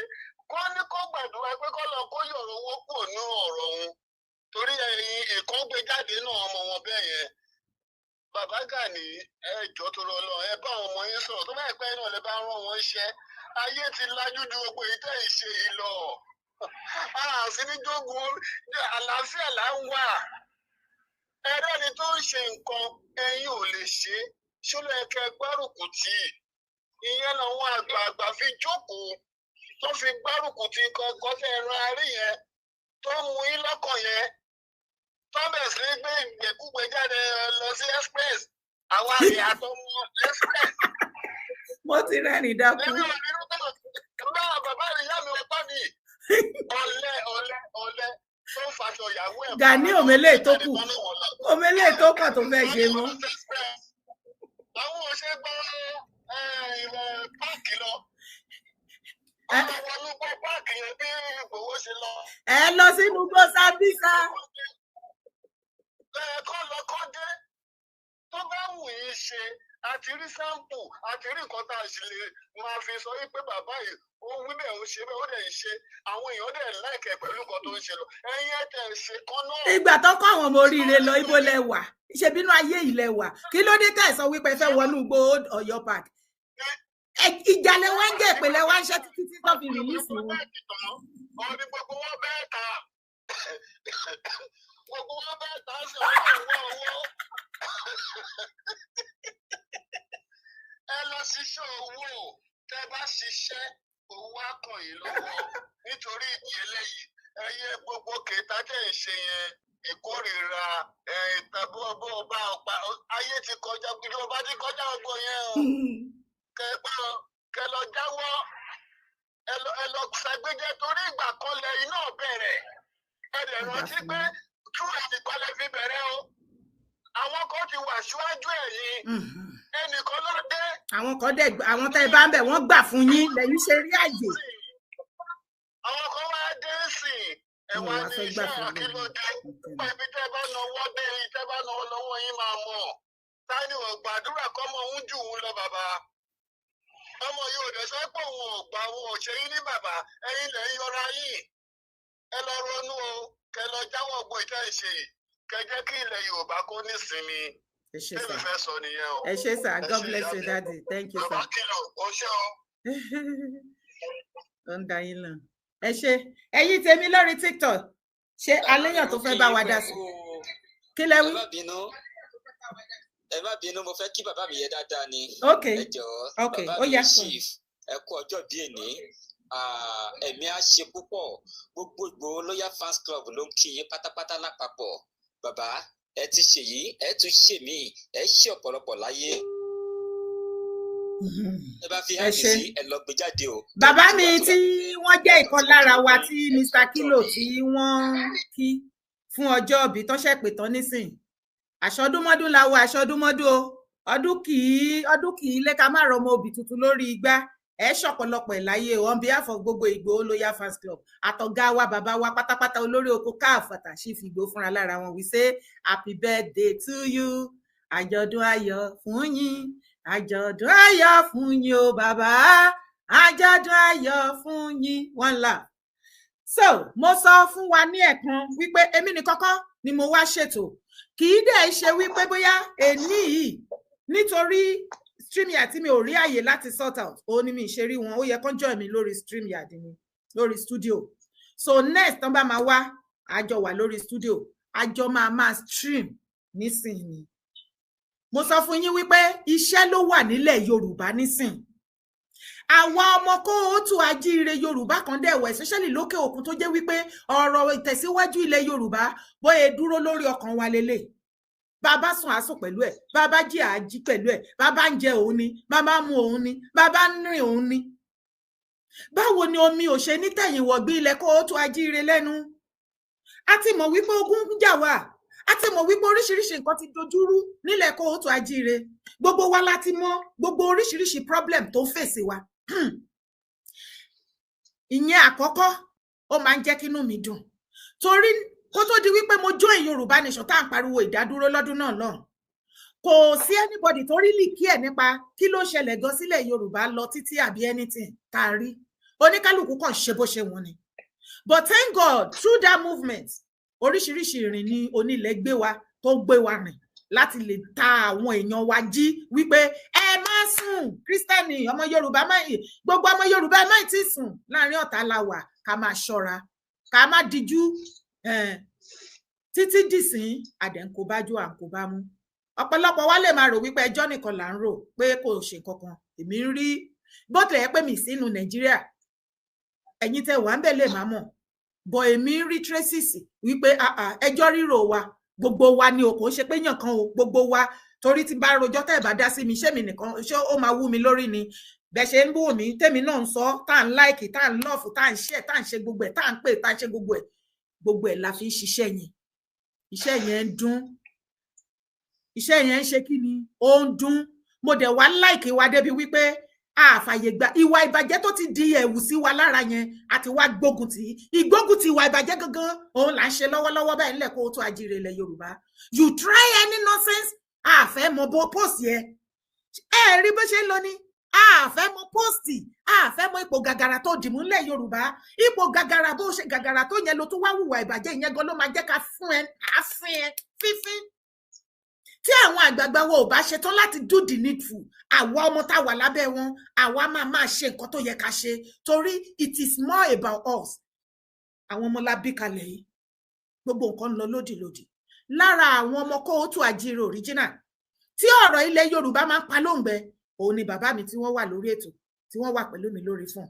Speaker 5: Kó ní kó gbàdúrà pé kó lọ kó yọ̀rọ̀ owó kúrò ní ọ̀rọ̀ òun, torí ẹ̀yin ìkan gbé jáde náà ọmọ wọn bẹ́ẹ̀ yẹn. Bàbá Gani, ẹ jọ tó lọ lọ ẹ bá àwọn ọmọ yín sọ̀rọ̀, tó bá yẹ pé náà lè bá rán wọn iṣẹ́. Ayé ti lajú ju gbogbo èyí tẹ́ ì ṣe yìí lọ. Àti ní jogun àlàáfíà là ń wà. Ẹrẹ́ni tó ń ṣe nǹkan ẹ̀yin ò lè ṣe é, ṣọlá ẹ̀kẹ́ gbárùkù tì í. Ìyẹn làwọn àgbààgbà fi jókòó tó fi gbárùkù tì kọ́kọ́ tẹ́ ẹran arí yẹn tó ń mú yín lọ́kàn yẹn, tó bẹ̀rẹ̀ sí ní gbé ìgbẹ́kúgbẹ́ jáde lọ sí express, àwọn àyè àtọmọ express.
Speaker 1: Mo ti rẹ́rìn dákú.
Speaker 5: Èmi ò ní rúbọ̀ bá bàbá ìyá mi ọ̀pá mi. Ọ̀lẹ ọ̀lẹ ọ̀lẹ tó ń faṣọ ìyàwó ẹ̀.
Speaker 1: Gani òmélé tó kù, òmélé tó kàn tó fẹ́ ṣe mọ́.
Speaker 5: Àwọn ò ṣe gbọ́ ìwọ̀n páàkì lọ. Àwọn olùgbọ́ páàkì yẹn bí Ìgbòho ṣe lọ.
Speaker 1: Ẹ lọ sínú gbọ́sábísà.
Speaker 5: Ẹ kọ́ lọ kọ́ dé. Tó bá wù yín ṣe, àti rí sample, àti rí nǹkan tá a ṣe lè máa fi sọ wípé bàbá yìí ó wí bẹ́ẹ̀, ó ṣe bẹ́ẹ̀, ó dẹ̀ ń ṣe, àwọn èèyàn dẹ̀ láìkẹ́ pẹ̀lú nǹkan tó ń ṣe lọ. Ẹ̀yin ẹ̀ tẹ̀ ṣe kan náà.
Speaker 1: Ìgbà tó kọ́ àwọn ọmọ oríire lọ, ibo lẹ wà? Ṣe bínú ayé yìí lẹ wà? Kí ló dé tẹ̀ sọ wípé ẹ fẹ́ wọnú igbó Ọ̀yọ́ park? Ìjà lẹ wá ń jẹ́, ìpìlẹ̀ wá ń ṣe títí tí tó fi release wọn.
Speaker 5: Ọ̀ní gbogbo wọn bẹ́ẹ̀ ta. Gbogbo wọn bẹ́ẹ̀ ta sí ọwọ́ owó. Ẹ lọ ṣiṣẹ́ owó, tẹ́ bá ṣiṣẹ́ owó á kàn yín lọ́wọ́. Nítorí ìdí eléyìí, ẹyẹ gbogbo kẹta tẹ̀ ń ṣe yẹn, ìkórìíra ìtàbọ̀ ọba ọ̀pá ayé ti kọjá, ìjọba ti kọjá ọgbọ yẹn o. Kẹ lọ jáwọ́, ẹ lọ ṣàgbéjẹ, torí ìgbà kan lẹ iná bẹ̀rẹ̀. Ẹ dẹ̀ rántí pé tú ẹnìkan lẹ fi bẹ̀rẹ̀ o. Àwọn kan ti wà síwájú ẹ̀yin, ẹnìkan ló dé.
Speaker 1: Àwọn kan dẹ̀, àwọn tẹ́ ẹ bá ń bẹ̀ wọ́n gbà fún yín lẹ́yìn ṣe rí àyè.
Speaker 5: Àwọn kan wá dé sí ẹ wá ní iṣẹ́ àkílódé. Nípa ibi tẹ́ bá náwó dé, tẹ́ bá náwó lọ́wọ́ yín máa mọ̀. Tani ò gbàdúrà kọ́mọ òun jù ú lọ bàbá? Ọmọ yìí ò dẹ̀ sọ pé òun ò gbà, òun ò ṣe yín ní bàbá, ẹ̀yin lẹ̀ ń yọra yín. Ẹ lọ ronú o, kẹ lọ jáwọ́ ọgbọ́n ìtẹ́ ìṣe yìí, kẹ jẹ́ kí ilẹ̀ Yorùbá kó nísinmi.
Speaker 1: Ẹ ṣé
Speaker 5: Tẹ́mi
Speaker 1: sir.
Speaker 5: fẹ́ sọ nìyẹn o.
Speaker 1: Ẹ ṣé sir.
Speaker 5: Ẹ
Speaker 1: God
Speaker 5: ṣé
Speaker 1: bless
Speaker 5: ìyá
Speaker 1: you
Speaker 5: mi.
Speaker 1: daddy, thank you
Speaker 5: Bàbá
Speaker 1: sir.
Speaker 5: kìlọ̀, ó ṣé o.
Speaker 1: Ó ń da yín lọ. Ẹ ṣé. Ẹ̀yin tèmi lórí TikTok, ṣé aléyàn tó fẹ́ bá wa dá sí? Kí lẹ
Speaker 7: Ẹ
Speaker 1: wí?
Speaker 7: má bínú, ẹ má bínú, mo fẹ́ kí bàbá mi yẹn dáadáa ni.
Speaker 1: Ok.
Speaker 7: Ẹ jọ̀ọ́.
Speaker 1: Ok.
Speaker 7: Bàbá
Speaker 1: Ó
Speaker 7: mi
Speaker 1: yá.
Speaker 7: chief, ẹ kú ọjọ́ bí èní, ẹ̀mí á ṣe púpọ̀. Gbogbo Ìgbòho Loyal Fans Club ló ń kí yín pátápátá lápapọ̀. Bàbá, ẹ ti ṣèyí, ẹ tún ṣe mí, ẹ ṣe ọ̀pọ̀lọpọ̀ láyé. Ẹ bá fi
Speaker 1: Ẹ
Speaker 7: hàn
Speaker 1: ṣé.
Speaker 7: sí, ẹ lọ gbé jáde o.
Speaker 1: Bàbá mi tí wọ́n jẹ́ ìkan lára wa tí Mr Kilo tí wọ́n kí fún ọjọ́ ìbí tó ṣẹ̀ pé tán nísìn, àṣọdúnmọ́dún la wo àṣọdúnmọ́dún o, ọdún kì í ọdún kì í lé ká má rọmọ òbí tuntun lórí igbá. Ẹ ṣọ̀pọ̀lọpọ̀ ẹ̀ láyé o. On behalf of gbogbo Ìgbòho Loyal Fans Club, àtọ̀gá wa, bàbá wa pátápátá, olórí oko káàfàtà sí Ìgbòho fúnra lára wọn, we say happy birthday to you, àjọ̀dún ayọ̀ fún yín, àjọ̀dún ayọ̀ fún yín o bàbá, àjọ̀dún ayọ̀ fún yín. One love. So mo sọ fún wa ní ẹ̀kan wípé èmi ní kọ́kọ́ ni mo wá ṣètò, kì í dẹ̀ ṣe wípé bóyá èní yìí, nítorí StreamYard tí mi ò rí àyè láti sort out, òun ni mi ṣe rí wọn. Ó yẹ kán join mi lórí StreamYard ni, lórí studio. So next tán bá máa wá, àjọ wà lórí studio, àjọ máa máa stream nísìnyí. Mo sọ fún yín wípé iṣẹ́ ló wà nílẹ̀ Yorùbá nísìn. Àwa ọmọ kóòtù ajíire Yorùbá kan dẹ̀ wẹ̀, especially lókè òkun, tó jẹ́ wípé ọ̀rọ̀ ìtẹ̀síwájú ilẹ̀ Yorùbá bóyá dúró lórí ọkàn wa lélẹ̀. Bàbá sùn, àsùn pẹ̀lú ẹ̀; bàbá jí, àjí pẹ̀lú ẹ̀; bàbá ń jẹ òun ni; bàbá ń mu òun ni; bàbá ń rìn òun ni. Báwo ni omi ò ṣe ní tẹ̀yìn wọ̀gbìn ilẹ̀ kóòtù ajíire lẹ́nu? A ti mọ̀ wípé ogun ń jà wá, a ti mọ̀ wípé oríṣiríṣi nǹkan ti dojúrú nílẹ̀ kóòtù ajíire. Gbogbo wa la ti mọ̀ gbogbo oríṣiríṣi problem tó ń fèsì wa. Ìyẹn àkọ́kọ́, ó máa ń jẹ́ kínú mi dùn, torí kó tó di wípé mo join Yorùbá Nation tá à ń pariwo ìdádúró lọ́dún náà lọ́hùn, kò sí anybody tó rí lì kí ẹ̀ nípa kí ló ṣẹlẹ̀ gan sílẹ̀ Yorùbá lọ títí àbí anything tá a rí. Oníkálukú kàn ṣe bó ṣe wọ́n ni. But thank God, through that movement, oríṣiríṣi ìrìn ni onílẹ̀ gbé wa, tó gbé wa rìn láti lè ta àwọn èèyàn wa jí wípé ẹ má sùn. Kristẹni, ọmọ Yorùbá, má, gbogbo ọmọ Yorùbá, ẹ má tí sùn. Láàrin ọ̀tá la wà, ká máa ṣọ́ra, ká má dijú. Títí dìsín àdẹ̀ǹkóbájú àǹkóbámú. Ọ̀pọ̀lọpọ̀ wa lè máa rò wípé ẹjọ́ nìkan là ń rò, pé kò ṣe nǹkan kan. Èmi ń rí bó tilẹ̀ yẹ pé mi sínú Nàìjíríà, ẹ̀yin tẹ́ wà ń bẹ̀ lè má mọ̀ bọ̀, èmi ń rí traces wípé ẹjọ́ rírò wa, gbogbo wa ni o, kò ń ṣe pé yàn kan o, gbogbo wa. Torí tí bá rojọ́, tẹ́ ẹ̀ bá dá sí mi, ṣé mi nìkan ṣé ó máa wú mi lórí ni? Bẹ́ẹ̀ ṣe ń bù mí, tèmi náà ń sọ, tá à ń like, tá à ń love, tá à ń share, tá à ń ṣe gbogbo ẹ̀, tá à ń pè, tá à ń ṣe gbogbo ẹ̀, gbogbo ẹ̀ la fi ń ṣiṣẹ́ yẹn. Iṣẹ́ yẹn ń dún, iṣẹ́ yẹn ń ṣe kí ni, ó ń dún. Mo dẹ̀ wá like wa débi wípé àfàyè gba ìwà ìbàjẹ́ tó ti di ẹ̀wù sí wa lára yẹn, àti wá gbógun tì í. Ìgbógun ti ìwà ìbàjẹ́ gangan òun là ń ṣe lọ́wọ́lọ́wọ́ báyìí nílẹ̀ kó tó ajíire ilẹ̀ Yorùbá. You try any nonsense, àfẹ́ mọ bó post yẹ ẹ rí bó ṣe ń lọ ni. Àfẹ́ mọ post, àfẹ́ mọ ipò gàgàrà tó dìmú nílẹ̀ Yorùbá. Ipò gàgàrà, bó ṣe gàgàrà tó yẹn, ló tún wá hùwà ìbàjẹ́. Ìyẹn gan ló máa jẹ́ ká fún ẹ, àfin ẹ fífín. Tí àwọn àgbààgbà wo ò bá ṣetán láti do the needful, àwa ọmọ tá wà lábẹ́ wọn, àwa máa máa ṣe nǹkan tó yẹ ká ṣe, torí it is more about us. Àwọn ọmọ la bí kalẹ̀ yìí, gbogbo nǹkan ń lọ lódìlódì. Lára àwọn ọmọ kóòtù àjíire original tí ọ̀rọ̀ ilẹ̀ Yorùbá máa ń pa lóǹgbẹ, òun ni bàbá mi tí wọ́n wà lórí ètò, tí wọ́n wà pẹ̀lú mi lórí fún.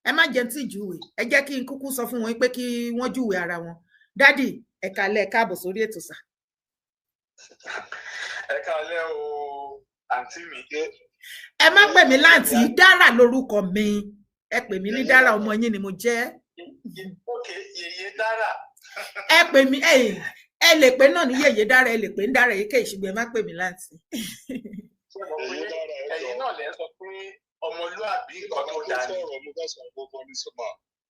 Speaker 1: Ẹ má jẹun tí ìjúwe, ẹ jẹ́ kí n kúkú sọ fún wọn pé kí wọ́n júwe ara wọn. Daddy, ẹ kálẹ́, ẹ káàbọ̀ sórí ètò, sà.
Speaker 8: Ẹ káalẹ́ o, àǹtí mi.
Speaker 1: Ẹ má pè mí láǹtí, Dára lórúkọ mi. Ẹ pè mí ní Dára, ọmọ yín ni mo jẹ́.
Speaker 8: Ok, Yèyé Dára.
Speaker 1: Ẹ pè mí, ẹ lè pè náà ní Yèyé Dára, ẹ lè pè ní Dára èyíkéyìí, ṣùgbọ́n ẹ má pè mí láǹtí.
Speaker 8: Ṣé mo pé ẹ̀yin náà lẹ sọ pé ọmọlúàbí nǹkan tó dáa ni?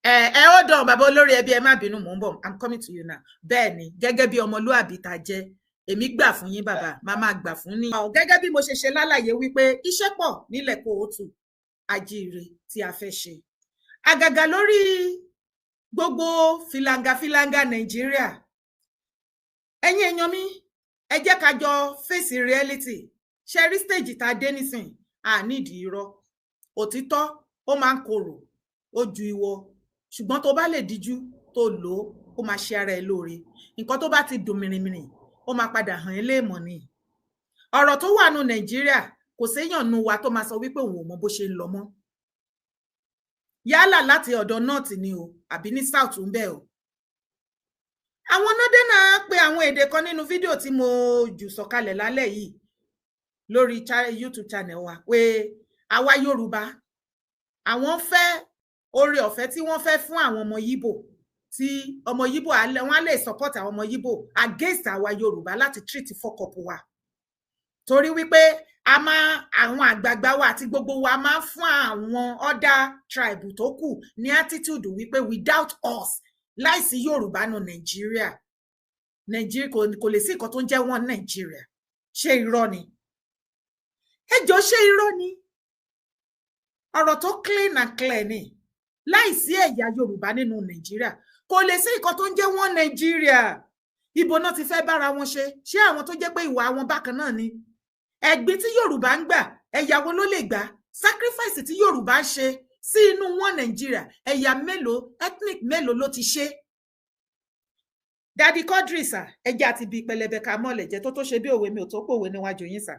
Speaker 1: Ẹ ẹ ó dán, bàbá olórí ẹbí, ẹ má bínú, mò ń bọ̀. I'm coming to you now. Bẹ́ẹ̀ ni, gẹ́gẹ́ bí ọmọlúàbí tá a jẹ́, èmi gbà fún yín, bàbá, máa máa gbà fún ní. Gẹ́gẹ́ bí mo ṣe ṣe lálàyé wípé iṣẹ́ pọ̀ nílẹ̀ kóòtù ajíire tí a fẹ́ ṣe, àgàgà lórí gbogbo filanga Nàìjíríà. Ẹ̀yin èèyàn mi, ẹ jẹ́ ká jọ face reality. Ṣe rí stage tá a dé nísìn, a nídìí irọ́. Òtítọ́ ó máa ń korò, ó ju ìwọ, ṣùgbọ́n tó bá lè díjú tó lò ó, ó máa ṣe ara ẹ lóore. Nǹkan tó bá ti dùn mìrìnmìrìn, ó máa padà hàn ẹ́ léèmọ̀ ni. Ọ̀rọ̀ tó wà nù Nàìjíríà, kò séèyàn nu wa tó máa sọ wípé òun ò mọ bó ṣe ń lọ mọ́, yálà láti ọ̀dọ̀ north ni o àbí ní south ń bẹ̀ o. Àwọn nọ́dẹ́nà pe àwọn èdè kan nínú fídíò tí mo jù sọ̀kalẹ̀ lálẹ́ yìí lórí YouTube channel wa pé àwa Yorùbá, àwọn fẹ́ oore ọ̀fẹ́ tí wọ́n fẹ́ fún àwọn ọmọ Yíbò, tí ọmọ Yíbò wọ́n á lè support àwọn ọmọ Yíbò against àwa Yorùbá láti treat fuck up wa, torí wípé a máa, àwọn àgbààgbà wa àti gbogbo wa máa ń fún àwọn other tribe tó kù ní attitude wípé without us, láìsí Yorùbá nù Nàìjíríà, Nàìjíríà kò lè sí nǹkan tó ń jẹ́ wọ́n Nàìjíríà. Ṣé irọ́ ni? Ẹ jọ, ṣé irọ́ ni? Ọ̀rọ̀ tó clean and clear ni. Láìsí ẹ̀yà Yorùbá nínú Nàìjíríà, kò lè sí nǹkan tó ń jẹ́ wọ́n Nàìjíríà. Ibo náà ti fẹ́ bára wọn ṣe? Ṣé àwọn tó jẹ́ pé ìwà wọn bákan náà ni? Ẹ̀gbin tí Yorùbá ń gbà, ẹ̀yà wo ló lè gbà? Sacrifice tí Yorùbá ń ṣe sí inú wọn Nàìjíríà, ẹ̀yà mélòó, ethnic mélòó ló ti ṣe? Daddy Quadri, sà, ẹjẹ àti ibi pẹlẹbẹ ká mọ̀lẹ̀ jẹ́ tó tó ṣe bí òwe. Mi ò tó pòwe níwájú yín, sà.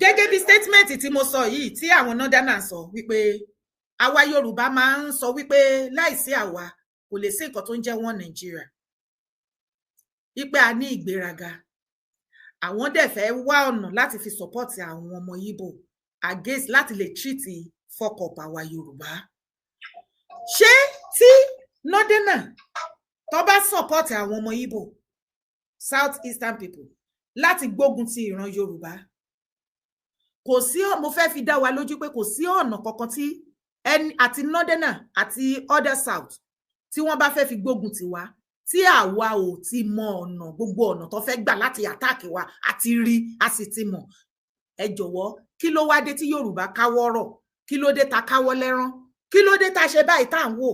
Speaker 1: Gẹ́gẹ́ bí statement tí mo sọ yìí, tí àwọn northerners sọ wípé àwa Yorùbá máa ń sọ wípé láìsí àwa, kò lè sí nǹkan tó ń jẹ́ wọn Nàìjíríà, wípé a ní ìgbéraga, àwọn dẹ̀ fẹ́ wá ọ̀nà láti fi support àwọn ọmọ Ìgbò against, láti lè treat Fuck up àwa Yorùbá. Ṣé tí northerner tó bá support àwọn ọmọ Ìgbò, South Eastern people, láti gbógun ti ìran Yorùbá, kò sí, mo fẹ́ fi dá wa lójú pé kò sí ọ̀nà kankan tí ẹni àti northerner àti other south tí wọ́n bá fẹ́ fi gbógun ti wa tí àwa ò ti mọ ọ̀nà, gbogbo ọ̀nà tó fẹ́ gbà láti attack wa àti rí, a sì ti mọ̀. Ẹ jọ̀wọ́, kí ló wá dé tí Yorùbá káwọ́ rọ̀? Kí ló dé ta káwọ́ lẹ́rán? Kí ló dé ta ṣe báyìí tá à ń wò,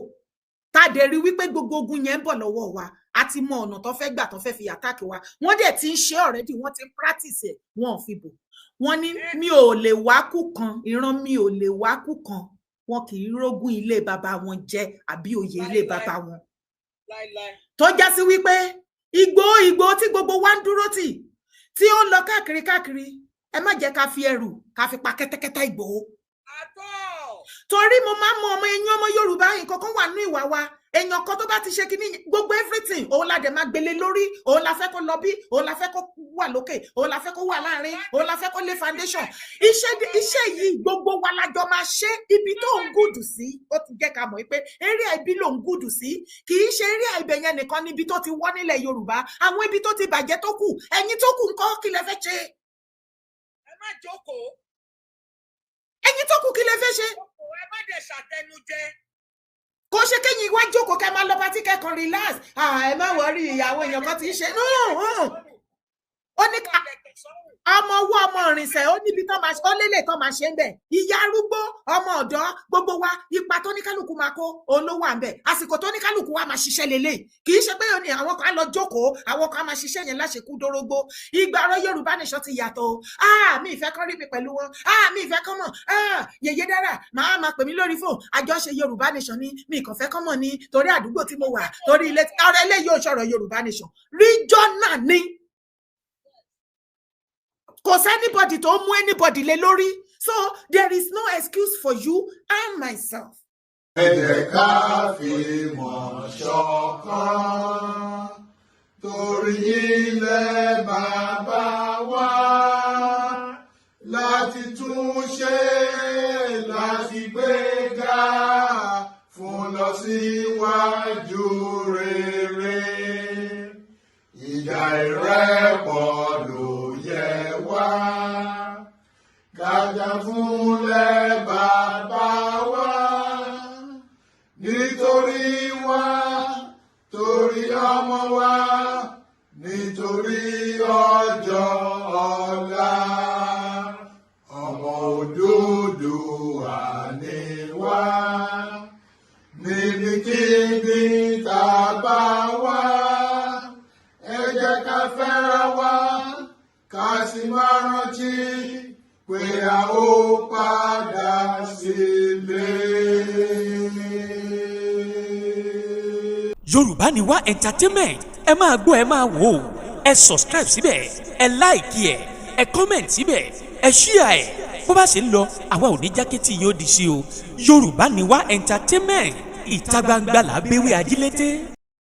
Speaker 1: tá a dẹ̀ rí wípé gbogbo ogun yẹn ń bọ̀ lọ́wọ́ wa? A ti mọ ọ̀nà tó fẹ́ gbà tó fẹ́ fi attack wa. Wọ́n dẹ̀ ti ń ṣe already, wọ́n ti ń practice ẹ̀, wọ́n ò fi bò. Wọ́n ní mi ò lè wá kú kan, ìran mi ò lè wá kú kan. Wọn kì í rógún ilé bàbá wọn jẹ àbí oyè ilé bàbá wọn. Tó já sí wípé Ìgbòho, Ìgbòho tí gbogbo wa ń dúró tì, tí ó ń lọ káàkiri káàkiri, ẹ má jẹ́ ká fi ẹrù ká fi pa kẹ́tẹ́kẹ́tẹ́ Ìgbòho. Torí mo máa ń mọ ọmọ ẹ̀yin ọmọ Yorùbá, nǹkan kan wà nínú ìwà wa. Èèyàn kan tó bá ti ṣe kíní, gbogbo everything òun la dẹ̀ máa gbélé lórí. Òun la fẹ́ kó lọ bí, òun la fẹ́ kó wà lókè, òun la fẹ́ kó wà láàrin, òun la fẹ́ kó lé foundation. Iṣẹ́ yìí, gbogbo wa la jọ máa ṣe. Ibi tó ń good sí, ó ti jẹ́ ká mọ̀ pé eré ibi ló ń good sí. Kì í ṣe eré ibẹ̀ yẹn nìkan níbi tó ti wọ́ nílẹ̀ Yorùbá. Àwọn ibi tó ti bàjẹ́ tó kù, ẹ̀yin tó kù ńkọ́? Kí lẹ fẹ́ ṣe?
Speaker 9: Ẹ má jókòó.
Speaker 1: Ẹ̀yin tó kù, kí lẹ fẹ́ ṣe?
Speaker 9: Ẹ má dẹ̀ ṣàtẹnujẹ.
Speaker 1: Kò ṣe kéyìn wá jókòó, kẹ́ máa lọ party, kẹ́kan relax. Ẹ má worry, ìyàwó èèyàn kan ti ń ṣe. Ó ní ọmọ ọwọ́, ọmọ ìrìnsẹ̀, ó níbi tó máa ó lélẹ̀ tó máa ṣe ń bẹ̀. Ìyá arúgbó, ọmọ ọ̀dọ́, gbogbo wa, ipa tó ní kálukú máa kó òun ló wà ń bẹ̀. Àsìkò tó ní kálukú wa máa ṣiṣẹ́ lélẹ̀. Kì í ṣe pé ní àwọn kan á lọ jókòó, àwọn kan á máa ṣiṣẹ́ yẹn láṣekú dórógbó. Ìgbà ọ̀rọ̀ Yorùbá Nation ti yàtọ̀ o. Ah, mi ìfẹ́ kan rí mi pẹ̀lú wọn. Ah, mi ìfẹ́ kan mọ̀. Ah, yèyé dára màá máa pè mí lórí fóònù, àjọṣe Yorùbá Nation ni, mi kàn fẹ́ kán mọ̀ ni, torí àdúgbò tí mo wà, torí ilé. Ọ̀rọ̀ eléyìí ò sọ̀rọ̀ Yorùbá Nation, regional ni. Kò sí anybody tó mú anybody lé lórí, so there is no excuse for you and myself.
Speaker 6: Ẹ jẹ́ ká fìmọ̀ ṣọ̀kan torí ilẹ̀ bàbá wa, láti tún ṣe, láti gbéga fún lọ síwájú rere. Ìjà ìrẹ́pọ̀ ló yẹ wá kájà fúnlẹ̀ bàbá wa, nítorí wa, torí ọmọ wa, nítorí ọjọ́ ọ̀la. Ọmọ Odùduwà ni wá, níbikíbi tá a bá wà. Ẹ jẹ́ ká fẹ́ra wa, ká sì máa rántí pé a ó padà sílé.
Speaker 4: Yorùbá Ni Wá Entertainment, ẹ máa gbọ́, ẹ máa wò ó. Ẹ subscribe síbẹ̀, ẹ like ẹ, ẹ comment síbẹ̀, ẹ share ẹ. Bó bá ṣe ń lọ, àwa ò ní jákẹ́tì yóò di sí o. Yorùbá Ni Wá Entertainment, ìta gbangba là á béwé ajílété.